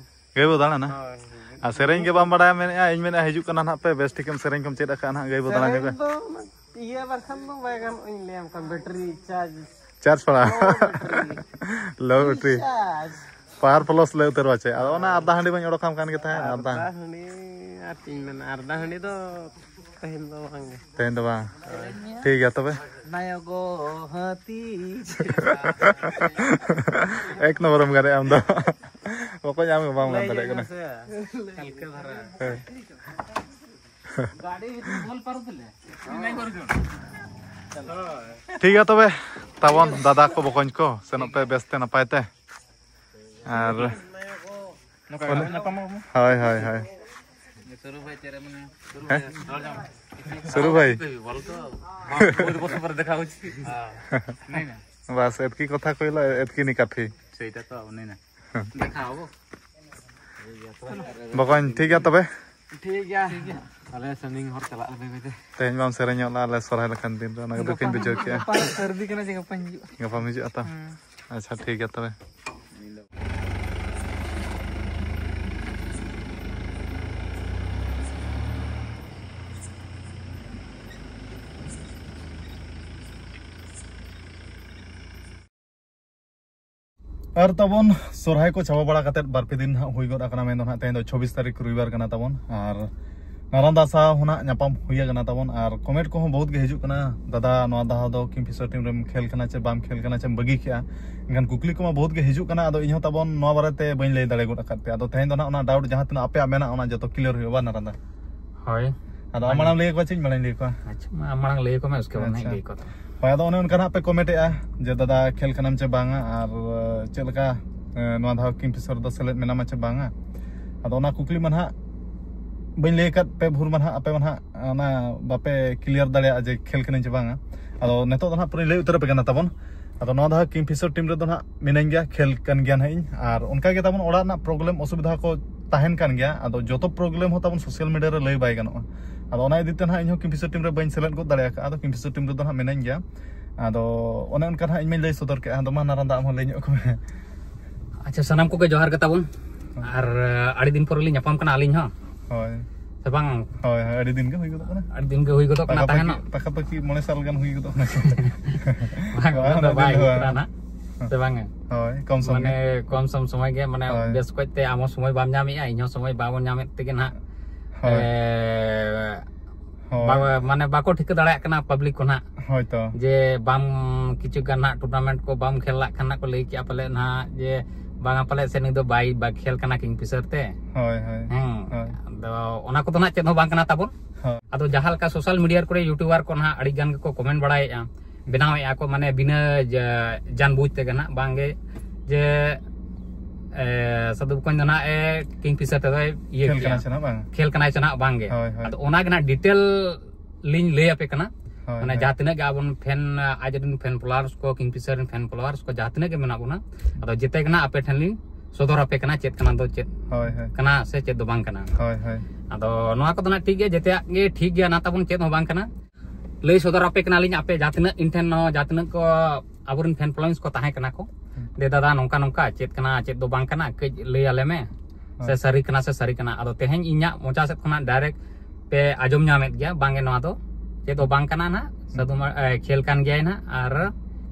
ᱜᱟᱹᱭ ᱵᱚ ᱫᱟᱬᱟᱱᱟ? ᱦᱳᱭ, ᱦᱳᱭ᱾ ᱟᱨ ᱥᱮᱨᱮᱧ ᱜᱮ ᱵᱟᱢ ᱵᱟᱲᱟᱭᱟ ᱢᱮᱱᱮᱫᱼᱟ, ᱤᱧ ᱢᱮᱱᱮᱫᱼᱟ ᱦᱤᱡᱩᱜ ᱠᱟᱱᱟ ᱱᱟᱦᱟᱜ ᱯᱮ, ᱵᱮᱥ ᱴᱷᱤᱠᱮᱢ ᱥᱮᱨᱮᱧ ᱠᱚᱢ ᱪᱮᱫ ᱟᱠᱟᱫᱼᱟ ᱱᱟᱦᱟᱜ, ᱜᱟᱹᱭ ᱵᱚ ᱫᱟᱬᱟ ᱥᱮᱨᱮᱧ ᱧᱚᱜᱟ᱾ ᱫᱚ ᱤᱭᱟᱹ ᱵᱟᱠᱷᱟᱱ ᱫᱚ ᱵᱟᱭ ᱜᱟᱱᱚᱜ, ᱤᱧ ᱞᱟᱹᱭᱟᱢ ᱠᱟᱱ, ᱵᱮᱴᱨᱤ ᱪᱟᱨᱡᱽ᱾ ᱪᱟᱨᱡᱽ ᱯᱟᱲᱟ᱾ ᱞᱳ ᱵᱮᱴᱨᱤ᱾ ᱞᱳ ᱵᱮᱴᱨᱤ᱾ ᱪᱟᱨᱡᱽ᱾ ᱯᱟᱣᱟᱨ ᱯᱞᱟᱥ ᱞᱮ ᱩᱛᱟᱹᱨ ᱵᱟᱪᱮ᱾ ᱟᱫᱚ ᱚᱱᱟ ᱟᱨᱫᱟ ᱦᱟᱺᱰᱤ ᱵᱟᱹᱧ ᱚᱰᱚᱠ ᱟᱢ ᱠᱟᱱ ᱜᱮ ᱛᱟᱦᱮᱸᱫ, ᱟᱨᱫᱟ᱾ ᱟᱨᱫᱟ ᱦᱟᱺᱰᱤ, ᱟᱨ ᱪᱮᱫ ᱤᱧ ᱢᱮᱱᱟ, ᱟᱨᱫᱟ ᱦᱟᱺᱰᱤ ᱫᱚ ᱛᱮᱦᱮᱧ ᱫᱚ ᱵᱟᱝ ᱜᱮ᱾ ᱛᱮᱦᱮᱧ ᱫᱚ ᱵᱟᱝ᱾ ᱦᱳᱭ᱾ ᱴᱷᱤᱠ ᱜᱮᱭᱟ ᱛᱚᱵᱮ᱾ ᱱᱟᱭᱚᱜᱚ ᱦᱟᱹᱛᱤ᱾ ᱮᱠ ᱱᱚᱢᱵᱚᱨᱮᱢ ᱜᱟᱱᱮᱜᱼᱟ ᱟᱢ ᱫᱚ᱾ ᱚᱠᱚᱭ ᱧᱟᱢ ᱜᱮ ᱵᱟᱢ ᱜᱟᱱ ᱞᱟᱹᱭ ᱫᱟᱲᱮᱭᱟᱜ ᱠᱟᱱᱟ᱾ ᱢᱮᱥᱮ, ᱦᱟᱞᱠᱟ ᱫᱷᱟᱨᱟ᱾ ᱦᱮᱸ᱾ ᱜᱟᱹᱰᱤ ᱵᱷᱤᱛᱨᱤ ᱵᱚᱞ ᱯᱟᱨᱚᱢ ᱛᱮᱞᱮ᱾ ᱴᱷᱤᱠ ᱜᱮᱭᱟ ᱛᱚᱵᱮ, ᱛᱟᱵᱚᱱ ᱫᱟᱫᱟ ᱠᱚ ᱵᱚᱠᱚᱧ ᱠᱚ, ᱥᱮᱱᱚᱜ ᱯᱮ ᱵᱮᱥ ᱛᱮ ᱱᱟᱯᱟᱭ ᱛᱮ᱾ ᱟᱨ ᱱᱚᱝᱠᱟ ᱵᱚᱞᱮ ᱧᱟᱯᱟᱢ ᱟᱵᱚᱱ᱾ ᱦᱳᱭ, ᱦᱳᱭ, ᱦᱳᱭ᱾ ᱥᱚᱨᱩ ᱵᱷᱟᱭ ᱪᱮᱫ ᱨᱮ ᱢᱮᱱᱟᱭᱟ? ᱥᱚᱨᱩ ᱦᱮᱸ? ᱵᱷᱟᱭ, ᱨᱚᱲ ᱧᱟᱢ᱾ ᱥᱚᱨᱩ ᱵᱷᱟᱭ᱾ ᱵᱚᱞ ᱛᱚ᱾ ᱵᱚᱦᱩᱛ ᱵᱚᱪᱷᱚᱨ ᱯᱚᱨᱮ ᱫᱮᱠᱷᱟ ᱦᱚᱪᱪᱷᱮ᱾ ᱦᱮᱸ᱾ ᱵᱟᱥ, ᱮᱛᱠᱤ ᱠᱚᱛᱷᱟ ᱠᱚ ᱦᱩᱭᱩᱜᱼᱟ, ᱮᱛᱠᱤ ᱱᱤ ᱠᱟᱯᱷᱤ᱾ ᱥᱮᱭᱴᱟ ᱛᱚ, ᱩᱱᱤ ᱱᱟ᱾ ᱫᱮᱠᱷᱟ ᱟᱵᱚ᱾ ᱵᱚᱠᱚᱧ, ᱴᱷᱤᱠ ᱜᱮᱭᱟ ᱛᱚᱵᱮ? ᱴᱷᱤᱠ ᱜᱮᱭᱟ᱾ ᱟᱞᱮ ᱥᱟᱺᱜᱤᱧ ᱦᱚᱨ ᱪᱟᱞᱟᱜ ᱞᱮ ᱢᱮᱱᱛᱮ᱾ ᱛᱮᱦᱮᱧ ᱵᱟᱢ ᱥᱮᱨᱮᱧᱚᱜ ᱞᱮᱫ ᱟᱞᱮ ᱥᱚᱨᱦᱟᱭ ᱞᱮᱠᱟᱱ ᱫᱤᱱ ᱨᱮ, ᱚᱱᱟ ᱜᱮ ᱫᱩᱠᱤᱧ ᱵᱩᱡᱷᱟᱹᱣ ᱠᱮᱜᱼᱟ᱾ ᱜᱟᱯᱟ ᱥᱟᱹᱨᱫᱤ ᱠᱟᱱᱟ ᱡᱮ ᱜᱟᱯᱟᱧ ᱦᱤᱡᱩᱜᱼᱟ᱾ ᱜᱟᱯᱟᱢ ᱦᱤᱡᱩᱜᱼᱟ ᱛᱚᱵᱮ? ᱦᱩᱸ᱾ ᱟᱪᱪᱷᱟ, ᱴᱷᱤᱠ ᱜᱮᱭᱟ ᱛᱚᱵᱮ᱾ ᱟᱨ ᱛᱟᱵᱚᱱ ᱥᱚᱨᱦᱟᱭ ᱠᱚ ᱪᱟᱵᱟ ᱵᱟᱲᱟ ᱠᱟᱛᱮᱫ ᱵᱟᱨ ᱯᱮ ᱫᱤᱱ ᱦᱟᱸᱜ ᱦᱩᱭ ᱜᱚᱫ ᱟᱠᱟᱱᱟ, ᱢᱮᱱᱫᱚ ᱦᱟᱸᱜ ᱛᱮᱦᱮᱧ ᱫᱚ ᱪᱷᱚᱵᱵᱤᱥ ᱛᱟᱹᱨᱤᱠᱷ ᱨᱚᱵᱤᱵᱟᱨ ᱠᱟᱱᱟ ᱛᱟᱵᱚᱱ᱾ ᱟᱨ ᱱᱟᱨᱟᱱᱫᱟ ᱥᱟᱶ ᱦᱚᱸ ᱱᱟᱜ ᱧᱟᱯᱟᱢ ᱦᱩᱭ ᱟᱠᱟᱱᱟ ᱛᱟᱵᱚᱱ, ᱟᱨ ᱠᱚᱢᱮᱱᱴ ᱠᱚᱦᱚᱸ ᱵᱚᱦᱩᱛ ᱜᱮ ᱦᱤᱡᱩᱜ ᱠᱟᱱᱟ, "ᱫᱟᱫᱟ, ᱱᱚᱣᱟ ᱫᱷᱟᱣ ᱫᱚ ᱠᱤᱝᱯᱷᱤᱥᱟᱨ ᱴᱤᱢ ᱨᱮᱢ ᱠᱷᱮᱞ ᱠᱟᱱᱟ ᱪᱮ ᱵᱟᱢ ᱠᱷᱮᱞ ᱠᱟᱱᱟ ᱪᱮᱢ ᱵᱟᱹᱜᱤ ᱠᱮᱜᱼᱟ?" ᱮᱱᱠᱷᱟᱱ ᱠᱩᱠᱞᱤ ᱠᱚᱢᱟ ᱵᱚᱦᱩᱛ ᱜᱮ ᱦᱤᱡᱩᱜ ᱠᱟᱱᱟ, ᱟᱫᱚ ᱤᱧᱦᱚᱸ ᱛᱟᱵᱚᱱ ᱱᱚᱣᱟ ᱵᱟᱨᱮᱛᱮ ᱵᱟᱹᱧ ᱞᱟᱹᱭ ᱫᱟᱲᱮ ᱜᱚᱫ ᱟᱠᱟᱫ ᱯᱮᱭᱟ᱾ ᱟᱫᱚ ᱛᱮᱦᱮᱧ ᱫᱚ ᱱᱟᱜ ᱚᱱᱟ ᱰᱟᱣᱩᱴ ᱡᱟᱦᱟᱸ ᱛᱤᱱᱟᱹᱜ ᱟᱯᱮᱭᱟᱜ ᱢᱮᱱᱟᱜᱼᱟ, ᱚᱱᱟ ᱡᱚᱛᱚ ᱠᱞᱤᱭᱟᱨ ᱦᱩᱭᱩᱜᱼᱟ, ᱵᱟᱝ ᱱᱟᱨᱟᱱᱫᱟ? ᱦᱳᱭ᱾ ᱟᱫᱚ ᱟᱢ ᱢᱟᱲᱟᱝ ᱞᱟᱹᱭ ᱟᱠᱚᱣᱟ ᱪᱮ ᱤᱧ ᱢᱟᱲᱟᱝ ᱞᱟᱹᱭ ᱟᱠᱚᱣᱟ? ᱟᱪᱪᱷᱟ, ᱢᱟ ᱟᱢ ᱢᱟᱲᱟᱝ ᱞᱟᱹᱭ ᱟᱠᱚ ᱢᱮ, ᱩᱥᱠᱮ ᱵᱟᱫ ᱱᱟᱜ ᱤᱧ ᱟᱪᱪᱷᱟ᱾ ᱞᱟᱹᱭ ᱟᱠᱚᱣᱟ ᱛᱟᱦᱚᱞᱮ᱾ ᱦᱳᱭ, ᱟᱫᱚ ᱚᱱᱮ ᱚᱱᱠᱟ ᱱᱟᱜ ᱯᱮ ᱠᱚᱢᱮᱱᱴ ᱮᱜᱼᱟ ᱡᱮ, "ᱫᱟᱫᱟ, ᱠᱷᱮᱞ ᱠᱟᱱᱟᱢ ᱪᱮ ᱵᱟᱝᱟ?" ᱟᱨ, ᱟᱸ, ᱪᱮᱫ ᱞᱮᱠᱟ, ᱟᱸ, ᱱᱚᱣᱟ ᱫᱷᱟᱣ ᱠᱤᱝᱯᱷᱤᱥᱟᱨ ᱨᱮᱫᱚ ᱥᱮᱞᱮᱫ ᱢᱮᱱᱟᱢᱟ ᱪᱮ ᱵᱟᱝᱟ? ᱟᱫᱚ ᱚᱱᱟ ᱠᱩᱠᱞᱤ ᱢᱟ ᱱᱟᱦᱟᱜ ᱵᱟᱹᱧ ᱞᱟᱹᱭ ᱟᱠᱟᱫ ᱯᱮ ᱵᱷᱳᱨ ᱢᱟ ᱱᱟᱦᱟᱜ, ᱟᱯᱮ ᱢᱟ ᱱᱟᱦᱟᱜ ᱚᱱᱟ ᱵᱟᱯᱮ ᱠᱞᱤᱭᱟᱨ ᱫᱟᱲᱮᱭᱟᱜᱼᱟ ᱡᱮ ᱠᱷᱮᱞ ᱠᱟᱹᱱᱟᱹᱧ ᱪᱮ ᱵᱟᱝᱟ᱾ ᱟᱫᱚ ᱱᱤᱛᱚᱜ ᱫᱚ ᱱᱟᱦᱟᱜ ᱯᱩᱨᱟᱹᱧ ᱞᱟᱹᱭ ᱩᱛᱟᱹᱨ ᱟᱯᱮ ᱠᱟᱱᱟ ᱛᱟᱵᱚᱱ᱾ ᱟᱫᱚ ᱱᱚᱣᱟ ᱫᱷᱟᱣ ᱠᱤᱝᱯᱷᱤᱥᱟᱨ ᱴᱤᱢ ᱨᱮᱫᱚ ᱱᱟᱦᱟᱜ ᱢᱤᱱᱟᱹᱧ ᱜᱮᱭᱟ, ᱠᱷᱮᱞ ᱠᱟᱱ ᱜᱮᱭᱟ ᱱᱟᱦᱟᱜ ᱤᱧ᱾ ᱟᱨ ᱚᱱᱠᱟ ᱜᱮ ᱛᱟᱵᱚᱱ ᱚᱲᱟᱜ ᱨᱮᱱᱟᱜ ᱯᱨᱚᱵᱞᱮᱢ ᱚᱥᱩᱵᱤᱫᱷᱟ ᱠᱚ ᱛᱟᱦᱮᱱ ᱠᱟᱱ ᱜᱮᱭᱟ᱾ ᱟᱫᱚ ᱡᱚᱛᱚ ᱯᱨᱚᱵᱞᱮᱢ ᱦᱚᱸ ᱛᱟᱵᱚᱱ ᱥᱳᱥᱟᱞ ᱢᱤᱰᱤᱭᱟ ᱨᱮ ᱞᱟᱹᱭ ᱵᱟᱭ ᱜᱟᱱᱚᱜᱼᱟ᱾ ᱟᱫᱚ ᱚᱱᱟ ᱤᱫᱤ ᱛᱮ ᱱᱟᱦᱟᱜ ᱤᱧᱦᱚᱸ ᱠᱤᱝᱯᱷᱤᱥᱟᱨ ᱴᱤᱢ ᱨᱮ ᱵᱟᱹᱧ ᱥᱮᱞᱮᱫ ᱜᱚᱫ ᱫᱟᱲᱮ ᱟᱠᱟᱫᱼᱟ᱾ ᱟᱫᱚ ᱠᱤᱝᱯᱷᱤᱥᱟᱨ ᱴᱤᱢ ᱨᱮᱫᱚ ᱱᱟᱦᱟᱜ ᱢᱤᱱᱟᱹᱧ ᱜᱮᱭᱟ᱾ ᱟᱫᱚ ᱚᱱᱮ ᱚᱱᱠᱟ ᱱᱟᱦᱟᱜ ᱤᱧ ᱢᱟᱧ ᱞᱟᱹᱭ ᱥᱚᱫᱚᱨ ᱠᱮᱫᱼᱟ᱾ ᱟᱫᱚ ᱢᱟ ᱱᱟᱨᱟᱱᱫᱟ ᱟᱢ ᱦᱚᱸ ᱞᱟᱹᱭ ᱧᱚᱜ ᱠᱚ ᱢᱮ᱾ ᱟᱪᱪᱷᱟ, ᱥᱟᱱᱟᱢ ᱠᱚᱜᱮ ᱡᱚᱦᱟᱨ ᱜᱮ ᱛᱟᱵᱚᱱ᱾ ᱦᱮᱸ᱾ ᱟᱨ, ᱟᱹᱰᱤ ᱫᱤᱱ ᱯᱚᱨᱮ ᱞᱤᱧ ᱧᱟᱯᱟᱢ ᱠᱟᱱᱟ ᱟᱹᱞᱤᱧ ᱦᱚᱸ᱾ ᱦᱳᱭ᱾ ᱥᱮ ᱵᱟᱝ? ᱦᱳᱭ, ᱦᱳᱭ, ᱟᱹᱰᱤ ᱫᱤᱱ ᱜᱮ ᱦᱩᱭ ᱜᱚᱫᱚᱜ ᱠᱟᱱᱟ᱾ ᱟᱹᱰᱤ ᱫᱤᱱ ᱜᱮ ᱦᱩᱭ ᱜᱚᱫᱚᱜ ᱠᱟᱱᱟ ᱯᱟᱠᱟᱯᱟᱠᱤ, ᱛᱟᱦᱮᱱᱚᱜ᱾ ᱯᱟᱠᱟᱯᱟᱠᱤ ᱢᱚᱬᱮ ᱥᱟᱞ ᱜᱟᱱ ᱦᱩᱭ ᱜᱚᱫᱚᱜ ᱠᱟᱱᱟ᱾ ᱵᱟᱝ, ᱵᱟᱝ, ᱩᱱᱟᱹᱜ ᱫᱚ ᱩᱱᱟᱹᱜ ᱵᱟᱭ ᱫᱤᱱ ᱫᱚ ᱦᱩᱭᱩᱜ ᱵᱟᱝ᱾ ᱠᱟᱱᱟ ᱱᱟᱜ᱾ ᱦᱮᱸ᱾ ᱥᱮ ᱵᱟᱝᱟ? ᱦᱳᱭ, ᱠᱚᱢ ᱥᱚᱢ ᱢᱟᱱᱮ, ᱜᱮ᱾ ᱠᱚᱢ ᱥᱚᱢ ᱥᱚᱢᱚᱭ ᱜᱮ, ᱢᱟᱱᱮ, ᱦᱳᱭ᱾ ᱵᱮᱥ ᱠᱚᱡ ᱛᱮ ᱟᱢ ᱦᱚᱸ ᱥᱚᱢᱚᱭ ᱵᱟᱢ ᱧᱟᱢᱮᱜᱼᱟ, ᱤᱧ ᱦᱚᱸ ᱥᱚᱢᱚᱭ ᱵᱟᱵᱚᱱ ᱧᱟᱢᱮᱫ ᱛᱮᱜᱮ ᱱᱟᱜ᱾ ᱦᱳᱭ᱾ ᱮ, ᱦᱳᱭ᱾ ᱵᱟ-, ᱢᱟᱱᱮ, ᱵᱟᱠᱚ ᱴᱷᱤᱠᱟᱹ ᱫᱟᱲᱮᱭᱟᱜ ᱠᱟᱱᱟ ᱯᱟᱵᱽᱞᱤᱠ ᱠᱚ ᱱᱟᱜ᱾ ᱦᱳᱭ ᱛᱚ᱾ ᱡᱮ ᱵᱟᱢ, ᱠᱤᱪᱷᱩ ᱜᱟᱱ ᱱᱟᱜ ᱴᱩᱨᱱᱟᱢᱮᱱᱴ ᱠᱚ ᱵᱟᱢ ᱠᱷᱮᱞ ᱞᱟᱜ ᱠᱷᱟᱱ ᱱᱟᱜ ᱠᱚ ᱞᱟᱹᱭ ᱠᱮᱜᱼᱟ ᱯᱟᱞᱮ ᱱᱟᱜ ᱡᱮ ᱵᱟᱝᱟ ᱯᱟᱞᱮ ᱥᱮ ᱱᱩᱭ ᱫᱚ ᱵᱟᱭ, ᱵᱟᱭ ᱠᱷᱮᱞ ᱠᱟᱱᱟ ᱠᱤᱝᱯᱷᱤᱥᱟᱨ ᱛᱮ᱾ ᱦᱳᱭ, ᱦᱳᱭ᱾ ᱦᱮᱸ᱾ ᱦᱳᱭ᱾ ᱛᱚ ᱚᱱᱟ ᱠᱚᱫᱚ ᱱᱟᱜ ᱪᱮᱫ ᱦᱚᱸ ᱵᱟᱝ ᱠᱟᱱᱟ ᱛᱟᱵᱚᱱ᱾ ᱦᱳᱭ᱾ ᱟᱫᱚ ᱡᱟᱦᱟᱸ ᱞᱮᱠᱟ ᱥᱳᱥᱟᱞ ᱢᱤᱰᱤᱭᱟ ᱠᱚᱨᱮ ᱭᱩᱴᱩᱵᱟᱨ ᱠᱚ ᱱᱟᱦᱟᱜ ᱟᱹᱰᱤ ᱜᱟᱱ ᱜᱮᱠᱚ ᱠᱚᱢᱮᱱᱴ ᱵᱟᱲᱟᱭᱮᱫᱼᱟ, ᱵᱮᱱᱟᱣᱮᱫᱼᱟ ᱠᱚ, ᱢᱟᱱᱮ ᱵᱤᱱᱟᱹ ᱡᱟ- ᱡᱟᱱ ᱵᱩᱡᱽ ᱛᱮᱜᱮ ᱱᱟᱦᱟᱜ, ᱵᱟᱝᱜᱮ ᱡᱮ ᱮ, ᱥᱟᱹᱫᱷᱩ ᱵᱚᱠᱚᱧ ᱫᱚ ᱱᱟᱦᱟᱜ ᱮ ᱠᱤᱝ ᱯᱷᱤᱥᱟᱨ ᱛᱮᱫᱚᱭ ᱤᱭᱟᱹ ᱠᱷᱮᱞ ᱠᱮᱭᱟ᱾ ᱠᱟᱱᱟ ᱥᱮ ᱱᱟᱜ ᱵᱟᱝ? ᱠᱷᱮᱞ ᱠᱟᱱᱟᱭ ᱥᱮ ᱱᱟᱦᱟᱜ ᱵᱟᱝᱜᱮ᱾ ᱦᱳᱭ, ᱦᱳᱭ᱾ ᱟᱫᱚ ᱚᱱᱟ ᱜᱮ ᱱᱟᱦᱟᱜ ᱰᱤᱴᱮᱞ ᱞᱤᱧ ᱞᱟᱹᱭ ᱟᱯᱮ ᱠᱟᱱᱟ᱾ ᱦᱳᱭ, ᱢᱟᱱᱮ ᱦᱳᱭ᱾ ᱡᱟᱦᱟᱸ ᱛᱤᱱᱟᱹᱜ ᱜᱮ ᱟᱵᱚ ᱯᱷᱮᱱ, ᱟᱡ ᱨᱮᱱ ᱯᱷᱮᱱ ᱯᱷᱚᱞᱳᱣᱟᱨᱥ ᱠᱚ, ᱠᱤᱝ ᱯᱷᱤᱥᱟᱨ ᱨᱮᱱ ᱯᱷᱮᱱ ᱯᱷᱚᱞᱳᱣᱟᱨᱥ ᱠᱚ ᱡᱟᱦᱟᱸ ᱛᱤᱱᱟᱹᱜ ᱜᱮ ᱢᱮᱱᱟᱜ ᱵᱚᱱᱟ, ᱟᱫᱚ ᱡᱮᱛᱮ ᱜᱮ ᱱᱟᱦᱟᱜ ᱟᱯᱮ ᱴᱷᱮᱱ ᱞᱤᱧ ᱥᱚᱫᱚᱨ ᱟᱯᱮ ᱠᱟᱱᱟ ᱪᱮᱫ ᱠᱟᱱᱟ ᱫᱚ ᱪᱮᱫ ᱦᱳᱭ, ᱦᱳᱭ᱾ ᱠᱟᱱᱟ ᱥᱮ ᱪᱮᱫ ᱫᱚ ᱵᱟᱝ ᱠᱟᱱᱟ᱾ ᱦᱳᱭ, ᱦᱳᱭ᱾ ᱟᱫᱚ ᱱᱚᱣᱟ ᱠᱚᱫᱚ ᱱᱟᱜ ᱴᱷᱤᱠ ᱜᱮᱭᱟ, ᱡᱮᱛᱮᱭᱟᱜ ᱜᱮ ᱴᱷᱤᱠ ᱜᱮᱭᱟ, ᱱᱟ ᱛᱟᱵᱚᱱ ᱪᱮᱫ ᱦᱚᱸ ᱵᱟᱝ ᱠᱟᱱᱟ᱾ ᱞᱟᱹᱭ ᱥᱚᱫᱚᱨ ᱟᱯᱮ ᱠᱟᱱᱟᱞᱤᱧ, ᱟᱯᱮ ᱡᱟᱦᱟᱸ ᱛᱤᱱᱟᱹᱜ ᱤᱧ ᱴᱷᱮᱱ ᱦᱚᱸ ᱡᱟᱦᱟᱸ ᱛᱤᱱᱟᱹᱜ ᱠᱚ ᱟᱵᱚᱨᱮᱱ ᱯᱷᱮᱱ ᱯᱷᱚᱞᱳᱭᱤᱝᱥ ᱠᱚ ᱛᱟᱦᱮᱸ ᱠᱟᱱᱟ ᱠᱚ, ᱦᱩᱸ᱾ ᱫᱮ ᱫᱟᱫᱟ ᱱᱚᱝᱠᱟ ᱱᱚᱝᱠᱟ ᱪᱮᱫ ᱠᱟᱱᱟ ᱪᱮᱫ ᱫᱚ ᱵᱟᱝ ᱠᱟᱱᱟ, ᱠᱟᱹᱡ ᱞᱟᱹᱭ ᱟᱞᱮ ᱢᱮ, ᱥᱮ ᱦᱳᱭ᱾ ᱥᱟᱹᱨᱤ ᱠᱟᱱᱟ ᱥᱮ ᱥᱟᱹᱨᱤ ᱠᱟᱱᱟ᱾ ᱟᱫᱚ ᱛᱮᱦᱮᱧ ᱤᱧᱟᱹᱜ ᱢᱚᱪᱟ ᱥᱮᱫ ᱠᱷᱚᱱᱟᱜ ᱰᱟᱭᱨᱮᱠᱴ ᱯᱮ ᱟᱸᱡᱚᱢ ᱧᱟᱢᱮᱫ ᱜᱮᱭᱟ, ᱵᱟᱝᱜᱮ ᱱᱚᱣᱟ ᱫᱚ ᱪᱮᱫ ᱦᱚᱸ ᱵᱟᱝ ᱠᱟᱱᱟ ᱱᱟᱦᱟᱜ, ᱥᱟᱹᱫᱷᱩ ᱢᱟ-, ᱮ, ᱠᱷᱮᱞ ᱠᱟᱱ ᱜᱮᱭᱟᱭ ᱱᱟᱦᱟᱜ ᱟᱨ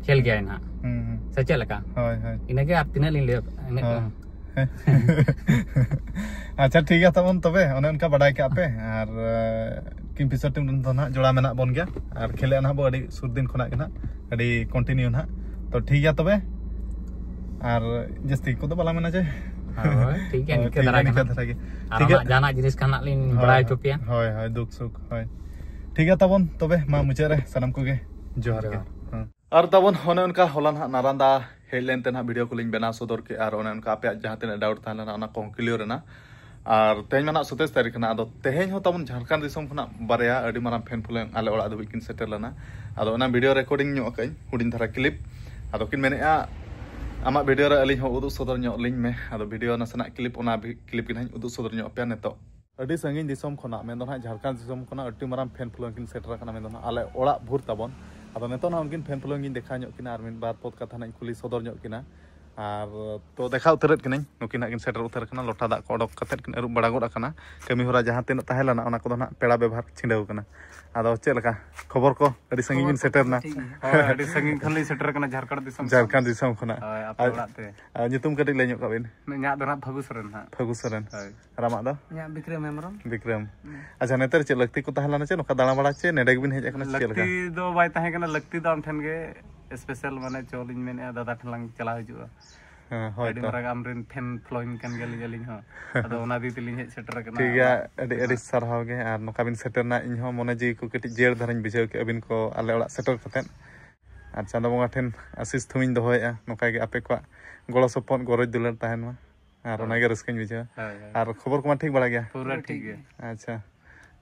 ᱠᱷᱮᱞ ᱜᱮᱭᱟᱭ ᱱᱟᱦᱟᱜ, ᱦᱩᱸ, ᱦᱩᱸ᱾ ᱥᱮ ᱪᱮᱫ ᱞᱮᱠᱟ? ᱦᱳᱭ, ᱦᱳᱭ᱾ ᱤᱱᱟᱹᱜᱮ, ᱟᱨ ᱛᱤᱱᱟᱹᱜ ᱞᱤᱧ ᱞᱟᱹᱭᱟ, ᱤᱱᱟᱹᱜ ᱦᱳᱭ᱾ ᱜᱮ᱾ ᱟᱪᱪᱷᱟ, ᱴᱷᱤᱠ ᱜᱮᱭᱟ ᱛᱟᱵᱚᱱ ᱛᱚᱵᱮ, ᱚᱱᱮ ᱚᱱᱠᱟ ᱵᱟᱰᱟᱭ ᱠᱟᱜ ᱯᱮ᱾ ᱟᱨ ᱠᱤᱝ ᱯᱷᱤᱥᱟᱨ ᱴᱤᱢ ᱨᱮᱱ ᱫᱚ ᱱᱟᱦᱟᱜ ᱡᱚᱲᱟᱣ ᱢᱮᱱᱟᱜ ᱵᱚᱱ ᱜᱮᱭᱟ, ᱟᱨ ᱠᱷᱮᱞᱮᱜᱼᱟ ᱱᱟᱦᱟᱜ ᱵᱚ ᱟᱹᱰᱤ ᱥᱩᱨ ᱫᱤᱱ ᱠᱷᱚᱱᱟᱜ ᱜᱮ ᱱᱟᱦᱟᱜ, ᱟᱹᱰᱤ ᱠᱚᱱᱴᱤᱱᱤᱭᱩ ᱱᱟᱦᱟᱜ᱾ ᱛᱚ ᱴᱷᱤᱠ ᱜᱮᱭᱟ ᱛᱚᱵᱮ, ᱟᱨ ᱡᱟᱹᱥᱛᱤ ᱠᱚᱫᱚ ᱵᱟᱞᱟᱝ ᱢᱮᱱᱟ ᱡᱮ᱾ ᱦᱳᱭ, ᱴᱷᱤᱠ ᱜᱮᱭᱟ, ᱦᱳᱭ, ᱱᱤᱝᱠᱟᱹ ᱴᱷᱤᱠ ᱫᱷᱟᱨᱟ ᱜᱮᱭᱟ, ᱜᱮ ᱱᱤᱝᱠᱟᱹ ᱱᱟᱦᱟᱜ᱾ ᱫᱷᱟᱨᱟ ᱜᱮ᱾ ᱟᱨ ᱴᱷᱤᱠ ᱜᱮᱭᱟ᱾ ᱟᱢᱟᱜ ᱡᱟᱦᱟᱱᱟᱜ ᱡᱤᱱᱤᱥ ᱠᱷᱟᱱ ᱱᱟᱜ ᱞᱤᱧ ᱦᱳᱭ, ᱵᱟᱲᱟᱭ ᱦᱳᱭ, ᱦᱚᱪᱚ ᱯᱮᱭᱟ᱾ ᱦᱳᱭ, ᱦᱳᱭ, ᱫᱩᱠ ᱥᱩᱠ, ᱦᱳᱭ᱾ ᱴᱷᱤᱠ ᱜᱮᱭᱟ ᱛᱟᱵᱚᱱ ᱛᱚᱵᱮ, ᱢᱟ ᱢᱩᱪᱟᱹᱫ ᱨᱮ ᱥᱟᱱᱟᱢ ᱠᱚᱜᱮ ᱡᱚᱦᱟᱨ ᱜᱮ᱾ ᱡᱚᱦᱟᱨ᱾ ᱦᱮᱸ᱾ ᱟᱨ ᱛᱟᱵᱚᱱ ᱚᱱᱮ ᱚᱱᱠᱟ ᱦᱚᱞᱟ ᱱᱟᱦᱟᱜ ᱱᱟᱨᱟᱱᱫᱟ ᱦᱮᱡ ᱞᱮᱱᱛᱮ ᱱᱟᱦᱟᱜ ᱵᱷᱤᱰᱤᱭᱳ ᱠᱚᱞᱤᱧ ᱵᱮᱱᱟᱣ ᱥᱚᱫᱚᱨ ᱠᱮᱜᱼᱟ, ᱟᱨ ᱚᱱᱮ ᱚᱱᱠᱟ ᱟᱯᱮᱭᱟᱜ ᱡᱟᱦᱟᱸ ᱛᱤᱱᱟᱹᱜ ᱰᱟᱣᱩᱴ ᱛᱟᱦᱮᱸ ᱞᱮᱱᱟ ᱚᱱᱟ ᱠᱚᱦᱚᱸ ᱠᱞᱤᱭᱟᱨ ᱮᱱᱟ᱾ ᱟᱨ ᱛᱮᱦᱮᱧ ᱢᱟ ᱱᱟᱦᱟᱜ ᱥᱟᱛᱟᱭᱤᱥ ᱛᱟᱹᱨᱤᱠᱷ ᱠᱟᱱᱟ, ᱟᱫᱚ ᱛᱮᱦᱮᱧ ᱦᱚᱸ ᱛᱟᱵᱚᱱ ᱡᱷᱟᱲᱠᱷᱚᱸᱰ ᱫᱤᱥᱚᱢ ᱠᱷᱚᱱᱟᱜ ᱵᱟᱨᱭᱟ ᱟᱹᱰᱤ ᱢᱟᱨᱟᱝ ᱯᱷᱮᱱ ᱯᱷᱚᱞᱳᱭᱤᱝ ᱟᱞᱮ ᱚᱲᱟᱜ ᱫᱷᱟᱹᱵᱤᱡ ᱠᱤᱱ ᱥᱮᱴᱮᱨ ᱞᱮᱱᱟ᱾ ᱟᱫᱚ ᱚᱱᱟ ᱵᱷᱤᱰᱤᱭᱳ ᱨᱮᱠᱚᱨᱰᱤᱝ ᱧᱚᱜ ᱟᱠᱟᱫᱟᱹᱧ, ᱦᱩᱰᱤᱧ ᱫᱷᱟᱨᱟ ᱠᱞᱤᱯ᱾ ᱟᱫᱚ ᱠᱤᱱ ᱢᱮᱱᱮᱫᱼᱟ, ᱟᱢᱟᱜ ᱵᱷᱤᱰᱤᱭᱳ ᱨᱮ ᱟᱹᱞᱤᱧ ᱦᱚᱸ ᱩᱫᱩᱜ ᱥᱚᱫᱚᱨ ᱧᱚᱜ ᱞᱤᱧ ᱢᱮ᱾ ᱟᱫᱚ ᱵᱷᱤᱰᱤᱭᱳ ᱱᱟᱥᱮᱱᱟᱜ ᱠᱞᱤᱯ, ᱚᱱᱟ ᱵᱷᱤ-, ᱠᱞᱤᱯ ᱜᱮ ᱱᱟᱦᱟᱜ ᱤᱧ ᱩᱫᱩᱜ ᱥᱚᱫᱚᱨ ᱧᱚᱜ ᱟᱯᱮᱭᱟ ᱱᱤᱛᱚᱜ᱾ ᱟᱹᱰᱤ ᱥᱟᱺᱜᱤᱧ ᱫᱤᱥᱚᱢ ᱠᱷᱚᱱᱟᱜ, ᱢᱮᱱᱫᱚ ᱱᱟᱦᱟᱜ ᱡᱷᱟᱲᱠᱷᱚᱸᱰ ᱫᱤᱥᱚᱢ ᱠᱷᱚᱱᱟᱜ ᱟᱹᱰᱤ ᱢᱟᱨᱟᱝ ᱯᱷᱮᱱ ᱯᱷᱚᱞᱳᱭᱤᱝ ᱠᱤᱱ ᱥᱮᱴᱮᱨ ᱟᱠᱟᱱᱟ, ᱢᱮᱱᱫᱚ ᱱᱟᱦᱟᱜ ᱟᱞᱮ ᱚᱲᱟᱜ ᱵᱷᱳᱨ ᱛᱟᱵᱚᱱ᱾ ᱟᱫᱚ ᱱᱤᱛᱚᱜ ᱱᱟᱦᱟᱜ ᱩᱱᱠᱤᱱ ᱯᱷᱮᱱ ᱯᱷᱚᱞᱳᱭᱤᱝ ᱤᱧ ᱫᱮᱠᱷᱟᱣ ᱧᱚᱜ ᱠᱤᱱᱟ ᱟᱨ ᱢᱤᱫ ᱵᱟᱨ ᱯᱚᱫ ᱠᱟᱛᱷᱟ ᱱᱟᱦᱟᱜ ᱤᱧ ᱠᱩᱞᱤ ᱥᱚᱫᱚᱨ ᱧᱚᱜ ᱠᱤᱱᱟ᱾ ᱟᱨ ᱛᱚ ᱫᱮᱠᱷᱟᱣ ᱩᱛᱟᱹᱨᱮᱫ ᱠᱤᱱᱟᱹᱧ, ᱱᱩᱠᱤᱱ ᱱᱟᱦᱟᱜ ᱠᱤᱱ ᱥᱮᱴᱮᱨ ᱩᱛᱟᱹᱨ ᱟᱠᱟᱱᱟ, ᱞᱚᱴᱟ ᱫᱟᱜ ᱠᱚ ᱚᱰᱚᱠ ᱠᱟᱛᱮᱫ ᱠᱤᱱ ᱟᱹᱨᱩᱵ ᱵᱟᱲᱟ ᱜᱚᱫ ᱟᱠᱟᱱᱟ᱾ ᱠᱟᱹᱢᱤ ᱦᱚᱨᱟ ᱡᱟᱦᱟᱸ ᱛᱤᱱᱟᱹᱜ ᱛᱟᱦᱮᱸ ᱞᱮᱱᱟ ᱚᱱᱟ ᱠᱚᱫᱚ ᱱᱟᱦᱟᱜ ᱯᱮᱲᱟ ᱵᱮᱵᱷᱟᱨ ᱪᱷᱤᱰᱟᱹᱣ ᱠᱟᱱᱟ᱾ ᱟᱫᱚ ᱪᱮᱫ ᱞᱮᱠᱟ ᱠᱷᱚᱵᱚᱨ ᱠᱚ? ᱟᱹᱰᱤ ᱥᱟᱺᱜᱤᱧ ᱵᱤᱱ ᱥᱮᱴᱮᱨ ᱮᱱᱟ᱾ ᱦᱳᱭ, ᱟᱹᱰᱤ ᱥᱟᱺᱜᱤᱧ ᱠᱷᱚᱱ ᱞᱤᱧ ᱥᱮᱴᱮᱨ ᱟᱠᱟᱱᱟ ᱡᱷᱟᱲᱠᱷᱚᱸᱰ ᱫᱤᱥᱚᱢ ᱠᱷᱚᱱ᱾ ᱡᱷᱟᱲᱠᱷᱚᱸᱰ ᱫᱤᱥᱚᱢ ᱠᱷᱚᱱᱟᱜ᱾ ᱦᱳᱭ, ᱟᱯᱮ ᱟᱨ ᱚᱲᱟᱜ ᱛᱮ᱾ ᱟᱨ ᱧᱩᱛᱩᱢ ᱠᱟᱹᱴᱤᱡ ᱞᱟᱹᱭ ᱧᱚᱜ ᱠᱟᱜ ᱵᱤᱱ᱾ ᱤᱧᱟᱹᱜ ᱫᱚ ᱱᱟᱦᱟᱜ ᱯᱷᱟᱹᱜᱩ ᱥᱚᱨᱮᱱ ᱱᱟᱦᱟᱜ᱾ ᱯᱷᱟᱹᱜᱩ ᱥᱚᱨᱮᱱ᱾ ᱦᱳᱭ᱾ ᱟᱨ ᱟᱢᱟᱜ ᱫᱚ? ᱤᱧᱟᱹᱜ ᱵᱤᱠᱨᱚᱢ ᱦᱮᱢᱵᱨᱚᱢ᱾ ᱵᱤᱠᱨᱚᱢ᱾ ᱟᱪᱪᱷᱟ, ᱱᱮᱛᱟᱨ ᱪᱮᱫ ᱞᱟᱹᱠᱛᱤ ᱠᱚ ᱛᱟᱦᱮᱸ ᱞᱮᱱᱟ ᱪᱮ ᱱᱚᱝᱠᱟ ᱫᱟᱬᱟ ᱵᱟᱲᱟ ᱪᱮ ᱱᱮᱰᱮ ᱜᱮᱵᱤᱱ ᱦᱮᱡ ᱟᱠᱟᱱᱟ ᱪᱮ ᱪᱮᱫ ᱞᱮᱠᱟ? ᱞᱟᱹᱠᱛᱤ ᱫᱚ ᱵᱟᱭ ᱛᱟᱦᱮᱸ ᱠᱟᱱᱟ, ᱞᱟᱹᱠᱛᱤ ᱫᱚ ᱟᱢ ᱴᱷᱮᱱ ᱜᱮ ᱥᱯᱮᱥᱟᱞ, ᱢᱟᱱᱮ ᱪᱚ ᱞᱤᱧ ᱢᱮᱱᱮᱫᱼᱟ, ᱫᱟᱫᱟ ᱴᱷᱮᱱ ᱞᱟᱝ ᱪᱟᱞᱟᱣ ᱦᱤᱡᱩᱜᱼᱟ᱾ ᱦᱮᱸ, ᱦᱳᱭ ᱟᱹᱰᱤ ᱛᱚ᱾ ᱢᱟᱨᱟᱝ ᱟᱢᱨᱮᱱ ᱯᱷᱮᱱ ᱯᱷᱚᱞᱳᱭᱤᱝ ᱠᱟᱱ ᱜᱮᱭᱟᱞᱤᱧ ᱟᱹᱞᱤᱧ ᱦᱚᱸ᱾ ᱟᱫᱚ ᱚᱱᱟ ᱫᱤᱭᱮ ᱛᱮᱞᱤᱧ ᱦᱮᱡ ᱥᱮᱴᱮᱨ ᱟᱠᱟᱱᱟ᱾ ᱴᱷᱤᱠ ᱜᱮᱭᱟ, ᱟᱹᱰᱤ ᱟᱹᱰᱤ ᱥᱟᱨᱦᱟᱣ ᱜᱮ᱾ ᱟᱨ ᱱᱚᱝᱠᱟ ᱵᱤᱱ ᱥᱮᱴᱮᱨ ᱮᱱᱟ, ᱤᱧ ᱦᱚᱸ ᱢᱚᱱᱮ ᱡᱤᱣᱤ ᱠᱚ ᱠᱟᱹᱴᱤᱡ ᱡᱤᱭᱟᱹᱲ ᱫᱷᱟᱨᱟᱧ ᱵᱩᱡᱷᱟᱹᱣ ᱠᱮᱫᱼᱟ, ᱟᱹᱵᱤᱱ ᱠᱚ ᱟᱞᱮ ᱚᱲᱟᱜ ᱥᱮᱴᱮᱨ ᱠᱟᱛᱮᱫ᱾ ᱟᱨ ᱪᱟᱸᱫᱳ ᱵᱚᱸᱜᱟ ᱴᱷᱮᱱ ᱟᱥᱤᱥ ᱛᱷᱩᱢᱤᱧ ᱫᱚᱦᱚᱭᱮᱫᱼᱟ, ᱱᱚᱝᱠᱟ ᱜᱮ ᱟᱯᱮ ᱠᱚᱣᱟᱜ ᱜᱚᱲᱚ ᱥᱚᱯᱚᱦᱚᱫ, ᱜᱚᱨᱚᱡᱽ ᱫᱩᱞᱟᱹᱲ ᱛᱟᱦᱮᱱ ᱢᱟ᱾ ᱟᱨ ᱦᱳᱭ᱾ ᱚᱱᱟᱜᱮ ᱨᱟᱹᱥᱠᱟᱹᱧ ᱵᱩᱡᱷᱟᱹᱣᱟ᱾ ᱦᱳᱭ, ᱦᱳᱭ᱾ ᱟᱨ ᱠᱷᱚᱵᱚᱨ ᱠᱚᱢᱟ ᱴᱷᱤᱠ ᱵᱟᱲᱟ ᱜᱮᱭᱟ? ᱯᱩᱨᱟᱹ ᱴᱷᱤᱠ ᱜᱮ᱾ ᱟᱪᱪᱷᱟ᱾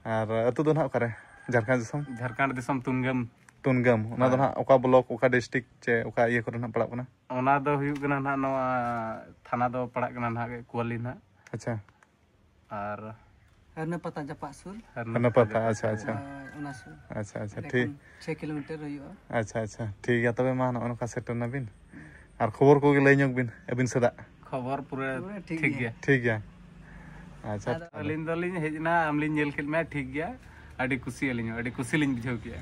ᱟᱨ ᱟᱹᱛᱩ ᱫᱚ ᱱᱟᱦᱟᱜ ᱚᱠᱟᱨᱮ? ᱡᱷᱟᱲᱠᱷᱚᱸᱰ ᱫᱤᱥᱚᱢ? ᱡᱷᱟᱲᱠᱷᱚᱸᱰ ᱫᱤᱥᱚᱢ, ᱛᱩᱱᱜᱟᱹᱢ᱾ ᱛᱩᱱᱜᱟᱹᱢ᱾ ᱚᱱᱟ ᱫᱚ ᱦᱳᱭ᱾ ᱱᱟᱦᱟᱜ ᱚᱠᱟ ᱵᱞᱚᱠ, ᱚᱠᱟ ᱰᱤᱥᱴᱨᱤᱠᱴ ᱪᱮ ᱚᱠᱟ ᱤᱭᱟᱹ ᱠᱚᱨᱮ ᱱᱟᱦᱟᱜ ᱯᱟᱲᱟᱜ ᱠᱟᱱᱟ? ᱚᱱᱟ ᱫᱚ ᱦᱩᱭᱩᱜ ᱠᱟᱱᱟ ᱱᱟᱦᱟᱜ ᱱᱚᱣᱟ ᱛᱷᱟᱱᱟ ᱫᱚ ᱯᱟᱲᱟᱜ ᱠᱟᱱᱟ ᱱᱟᱦᱟᱜ ᱠᱩᱣᱟᱹᱞᱤ ᱱᱟᱦᱟᱜ᱾ ᱟᱪᱪᱷᱟ᱾ ᱟᱨ ᱦᱟᱹᱨᱱᱟᱹ ᱯᱟᱛᱟ ᱡᱟᱯᱟᱜ ᱥᱩᱨ᱾ ᱦᱟᱹᱨᱱᱟᱹ ᱯᱟᱛᱟ, ᱟᱪᱪᱷᱟ, ᱟᱪᱪᱷᱟ᱾ ᱦᱳᱭ, ᱚᱱᱟ ᱥᱩᱨ᱾ ᱟᱪᱪᱷᱟ, ᱟᱪᱪᱷᱟ, ᱚᱸᱰᱮ ᱴᱷᱤᱠ᱾ ᱠᱷᱚᱱ ᱪᱷᱚᱭ ᱠᱤᱞᱳᱢᱤᱴᱟᱨ ᱦᱩᱭᱩᱜᱼᱟ᱾ ᱟᱪᱪᱷᱟ, ᱟᱪᱪᱷᱟ, ᱴᱷᱤᱠ ᱜᱮᱭᱟ᱾ ᱛᱚᱵᱮ ᱢᱟ ᱱᱚᱜᱼᱚ ᱱᱚᱝᱠᱟ ᱥᱮᱴᱮᱨ ᱱᱟᱵᱤᱱ᱾ ᱟᱨ ᱠᱷᱚᱵᱚᱨ ᱠᱚᱜᱮ ᱞᱟᱹᱭ ᱧᱚᱜ ᱵᱤᱱ ᱟᱹᱵᱤᱱ ᱥᱮᱫᱟᱜ᱾ ᱠᱷᱚᱵᱚᱨ ᱯᱩᱨᱟᱹ ᱯᱩᱨᱟᱹ ᱴᱷᱤᱠ ᱴᱷᱤᱠ ᱜᱮᱭᱟ᱾ ᱜᱮᱭᱟ᱾ ᱴᱷᱤᱠ ᱜᱮᱭᱟ᱾ ᱟᱪᱪᱷᱟ᱾ ᱟᱫᱚ ᱟᱹᱞᱤᱧ ᱫᱚᱞᱤᱧ ᱦᱮᱡ ᱮᱱᱟ, ᱟᱢᱞᱤᱧ ᱧᱮᱞ ᱠᱮᱫ ᱢᱮᱭᱟ, ᱴᱷᱤᱠ ᱜᱮᱭᱟ᱾ ᱟᱹᱰᱤ ᱠᱩᱥᱤ ᱟᱹᱞᱤᱧ ᱦᱚᱸ, ᱟᱹᱰᱤ ᱠᱩᱥᱤ ᱞᱤᱧ ᱵᱩᱡᱷᱟᱹᱣ ᱠᱮᱜᱼᱟ᱾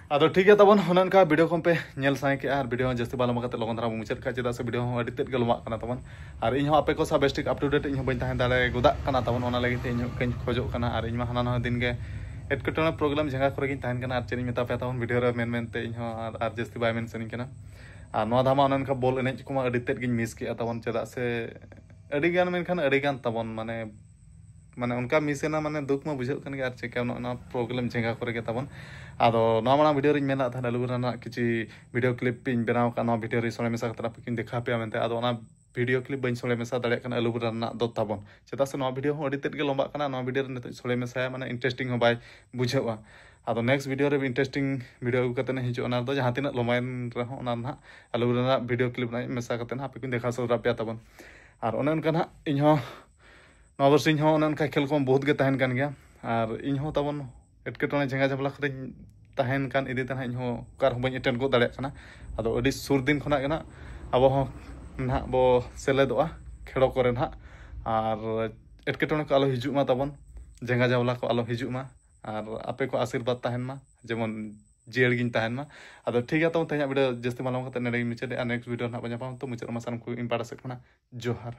ᱟᱫᱚ ᱴᱷᱤᱠ ᱜᱮᱭᱟ ᱛᱟᱵᱚᱱ, ᱚᱱᱮ ᱚᱱᱠᱟ ᱵᱷᱤᱰᱤᱭᱳ ᱠᱚ ᱯᱮ ᱧᱮᱞ ᱥᱟᱱᱟ ᱠᱮᱜᱼᱟ ᱟᱨ ᱵᱷᱤᱰᱤᱭᱳ ᱦᱚᱸ ᱡᱟᱹᱥᱛᱤ ᱵᱟᱝ ᱞᱚᱢᱵᱟ ᱠᱟᱛᱮ ᱞᱚᱜᱚᱱ ᱫᱷᱟᱨᱟ ᱵᱚᱱ ᱢᱩᱪᱟᱹᱫ ᱠᱟᱜᱼᱟ, ᱪᱮᱫᱟᱜ ᱥᱮ ᱵᱷᱤᱰᱤᱭᱳ ᱦᱚᱸ ᱟᱹᱰᱤ ᱛᱮᱫ ᱜᱮ ᱞᱚᱢᱵᱟᱜ ᱠᱟᱱᱟ ᱛᱟᱵᱚᱱ᱾ ᱟᱨ ᱤᱧ ᱦᱚᱸ ᱟᱯᱮ ᱠᱚ ᱥᱟᱶ ᱵᱮᱥ ᱴᱷᱤᱠ up to date ᱤᱧ ᱦᱚᱸ ᱵᱟᱹᱧ ᱛᱟᱦᱮᱸ ᱫᱟᱲᱮ ᱜᱚᱫᱟᱜ ᱠᱟᱱᱟ ᱛᱟᱵᱚᱱ, ᱚᱱᱟ ᱞᱟᱹᱜᱤᱫ ᱛᱮ ᱤᱧ ᱦᱚᱸ ᱚᱱᱠᱟᱧ ᱠᱷᱚᱡᱚᱜ ᱠᱟᱱᱟ᱾ ᱟᱨ ᱤᱧ ᱢᱟ ᱦᱟᱱᱟ ᱱᱟᱣᱟ ᱫᱤᱱ ᱜᱮ ᱮᱴᱠᱮᱴᱚᱬᱮ ᱯᱨᱚᱵᱞᱮᱢ ᱡᱷᱟᱸᱜᱟ ᱠᱚᱨᱮ ᱜᱤᱧ ᱛᱟᱦᱮᱱ ᱠᱟᱱᱟ᱾ ᱟᱨ ᱪᱮᱫ ᱤᱧ ᱢᱮᱛᱟ ᱯᱮᱭᱟ ᱛᱟᱵᱚᱱ, ᱵᱷᱤᱰᱤᱭᱳ ᱨᱮ ᱢᱮᱱ ᱢᱮᱱᱛᱮ ᱤᱧ ᱦᱚᱸ ᱟᱨ, ᱟᱨ ᱡᱟᱹᱥᱛᱤ ᱵᱟᱭ ᱢᱮᱱ ᱥᱟᱱᱟᱧ ᱠᱟᱱᱟ᱾ ᱟᱨ ᱱᱚᱣᱟ ᱫᱷᱟᱣ ᱢᱟ ᱚᱱᱮ ᱚᱱᱠᱟ ᱵᱚᱞ ᱮᱱᱮᱡ ᱠᱚᱢᱟ ᱟᱹᱰᱤ ᱛᱮᱫ ᱜᱤᱧ ᱢᱤᱥ ᱠᱮᱜᱼᱟ ᱛᱟᱵᱚᱱ, ᱪᱮᱫᱟᱜ ᱥᱮ ᱟᱹᱰᱤ ᱜᱟᱱ, ᱢᱮᱱᱠᱷᱟᱱ ᱟᱹᱰᱤ ᱜᱟᱱ ᱛᱟᱵᱚᱱ, ᱢᱟᱱᱮ, ᱢᱟᱱᱮ ᱚᱱᱠᱟ ᱢᱤᱥ ᱮᱱᱟ, ᱢᱟᱱᱮ ᱫᱩᱠ ᱢᱟ ᱵᱩᱡᱷᱟᱹᱜ ᱠᱟᱱ ᱜᱮᱭᱟ, ᱟᱨ ᱪᱮᱠᱟ ᱱᱚᱜᱼᱚ ᱱᱚᱣᱟ ᱯᱨᱚᱵᱞᱮᱢ ᱡᱷᱟᱸᱜᱟ ᱠᱚᱨᱮ ᱜᱮ ᱛᱟᱵᱚᱱ᱾ ᱟᱫᱚ ᱱᱚᱣᱟ ᱢᱟᱲᱟᱝ ᱵᱷᱤᱰᱤᱭᱳ ᱨᱤᱧ ᱢᱮᱱ ᱞᱮᱫ ᱛᱟᱦᱮᱸᱫ ᱟᱹᱞᱩ ᱵᱚᱨᱟ ᱨᱮᱱᱟᱜ ᱠᱤᱪᱷᱩ ᱵᱷᱤᱰᱤᱭᱳ ᱠᱞᱤᱯ ᱤᱧ ᱵᱮᱱᱟᱣ ᱟᱠᱟᱫ, ᱱᱚᱣᱟ ᱵᱷᱤᱰᱤᱭᱳ ᱨᱮ ᱥᱚᱲᱮ ᱢᱮᱥᱟ ᱠᱟᱛᱮ ᱟᱯᱮ ᱠᱚᱧ ᱫᱮᱠᱷᱟᱣ ᱯᱮᱭᱟ ᱢᱮᱱᱛᱮ᱾ ᱟᱫᱚ ᱚᱱᱟ ᱵᱷᱤᱰᱤᱭᱳ ᱠᱞᱤᱯ ᱵᱟᱹᱧ ᱥᱚᱲᱮ ᱢᱮᱥᱟ ᱫᱟᱲᱮᱭᱟᱜ ᱠᱟᱱᱟ ᱟᱹᱞᱩ ᱵᱚᱨᱟ ᱨᱮᱱᱟᱜ ᱫᱚ ᱛᱟᱵᱚᱱ, ᱪᱮᱫᱟᱜ ᱥᱮ ᱱᱚᱣᱟ ᱵᱷᱤᱰᱤᱭᱳ ᱦᱚᱸ ᱟᱹᱰᱤ ᱛᱮᱫ ᱜᱮ ᱞᱚᱢᱵᱟᱜ ᱠᱟᱱᱟ᱾ ᱱᱚᱣᱟ ᱵᱷᱤᱰᱤᱭᱳ ᱨᱮ ᱱᱤᱛᱚᱜ ᱥᱚᱲᱮ ᱢᱮᱥᱟᱭᱟ, ᱢᱟᱱᱮ ᱤᱱᱴᱟᱨᱮᱥᱴᱤᱝ ᱦᱚᱸ ᱵᱟᱭ ᱵᱩᱡᱷᱟᱹᱜᱼᱟ᱾ ᱟᱫᱚ ᱱᱮᱠᱥᱴ ᱵᱷᱤᱰᱤᱭᱳ ᱨᱮ ᱤᱱᱴᱟᱨᱮᱥᱴᱤᱝ ᱵᱷᱤᱰᱤᱭᱳ ᱟᱹᱜᱩ ᱠᱟᱛᱮ ᱦᱤᱡᱩᱜᱼᱟ, ᱚᱱᱟ ᱨᱮᱫᱚ ᱡᱟᱦᱟᱸ ᱛᱤᱱᱟᱹᱜ ᱞᱚᱢᱵᱟᱭᱮᱱ ᱨᱮᱦᱚᱸ ᱚᱱᱟ ᱨᱮᱱᱟᱜ ᱟᱹᱞᱩ ᱵᱚᱨᱟ ᱨᱮᱱᱟᱜ ᱵᱷᱤᱰᱤᱭᱳ ᱠᱞᱤᱯ ᱨᱮᱱᱟᱜ ᱢᱮᱥᱟ ᱠᱟᱛᱮ ᱦᱟᱸᱜ ᱟᱯᱮ ᱠᱚᱧ ᱫᱮᱠᱷᱟᱣ ᱥᱚᱫᱚᱨ ᱟᱯᱮᱭᱟ ᱛᱟᱵᱚᱱ᱾ ᱟᱨ ᱚᱱᱮ ᱚᱱᱠᱟ ᱱᱟᱦᱟᱜ ᱤᱧ ᱦᱚᱸ ᱱᱚᱣᱟ ᱵᱟᱨᱥᱤᱧ ᱦᱚᱸ ᱚᱱᱮ ᱚᱱᱠᱟ ᱠᱷᱮᱞ ᱠᱚ ᱵᱚᱦᱩᱛ ᱜᱮ ᱛᱟᱦᱮᱱ ᱠᱟᱱ ᱜᱮᱭᱟ᱾ ᱟᱨ ᱤᱧ ᱦᱚᱸ ᱛᱟᱵᱚᱱ ᱮᱴᱠᱮᱴᱚᱬᱮ ᱡᱷᱟᱸᱜᱟ ᱡᱷᱟᱢᱞᱟ ᱠᱚᱨᱮᱧ ᱛᱟᱦᱮᱱ ᱠᱟᱱ ᱤᱫᱤ ᱛᱮ ᱱᱟᱦᱟᱜ ᱤᱧ ᱦᱚᱸ ᱚᱠᱟ ᱨᱮᱦᱚᱸ ᱵᱟᱹᱧ ᱮᱴᱮᱱᱰ ᱜᱚᱫ ᱫᱟᱲᱮᱭᱟᱜ ᱠᱟᱱᱟ᱾ ᱟᱫᱚ ᱟᱹᱰᱤ ᱥᱩᱨ ᱫᱤᱱ ᱠᱷᱚᱱᱟᱜ ᱜᱮ ᱱᱟᱦᱟᱜ ᱟᱵᱚ ᱦᱚᱸ ᱱᱟᱦᱟᱜ ᱵᱚ ᱥᱮᱞᱮᱫᱚᱜᱼᱟ ᱠᱷᱮᱞᱳ ᱠᱚᱨᱮ ᱱᱟᱦᱟᱜ᱾ ᱟᱨ ᱮᱴᱠᱮᱴᱚᱬᱮ ᱠᱚ ᱟᱞᱚ ᱦᱤᱡᱩᱜ ᱢᱟ ᱛᱟᱵᱚᱱ, ᱡᱷᱟᱸᱜᱟ ᱡᱷᱟᱢᱞᱟ ᱠᱚ ᱟᱞᱚ ᱦᱤᱡᱩᱜ ᱢᱟ᱾ ᱟᱨ ᱟᱯᱮ ᱠᱚ ᱟᱥᱤᱨᱵᱟᱫᱽ ᱛᱟᱦᱮᱱ ᱢᱟ, ᱡᱮᱢᱚᱱ ᱡᱤᱭᱟᱹᱲ ᱜᱤᱧ ᱛᱟᱦᱮᱱ ᱢᱟ᱾ ᱟᱫᱚ ᱴᱷᱤᱠ ᱜᱮᱭᱟ ᱛᱟᱵᱚᱱ, ᱛᱮᱦᱮᱧᱟᱜ ᱵᱷᱤᱰᱤᱭᱳ ᱡᱟᱹᱥᱛᱤ ᱵᱟᱝ ᱞᱚᱢᱵᱟ ᱠᱟᱛᱮ ᱱᱚᱰᱮ ᱜᱤᱧ ᱢᱩᱪᱟᱹᱫᱮᱜᱼᱟ᱾ ᱱᱮᱠᱥᱴ ᱵᱷᱤᱰᱤᱭᱳ ᱱᱟᱦᱟᱜ ᱵᱚᱱ ᱧᱟᱯᱟᱢᱟ᱾ ᱛᱚ ᱢᱩᱪᱟᱹᱫ ᱨᱮᱢᱟ ᱥᱟᱱᱟᱢ ᱠᱚ ᱤᱧ ᱯᱟᱦᱴᱟ ᱥᱮᱫ ᱠᱷᱚᱱᱟᱜ ᱡᱚᱦᱟᱨ᱾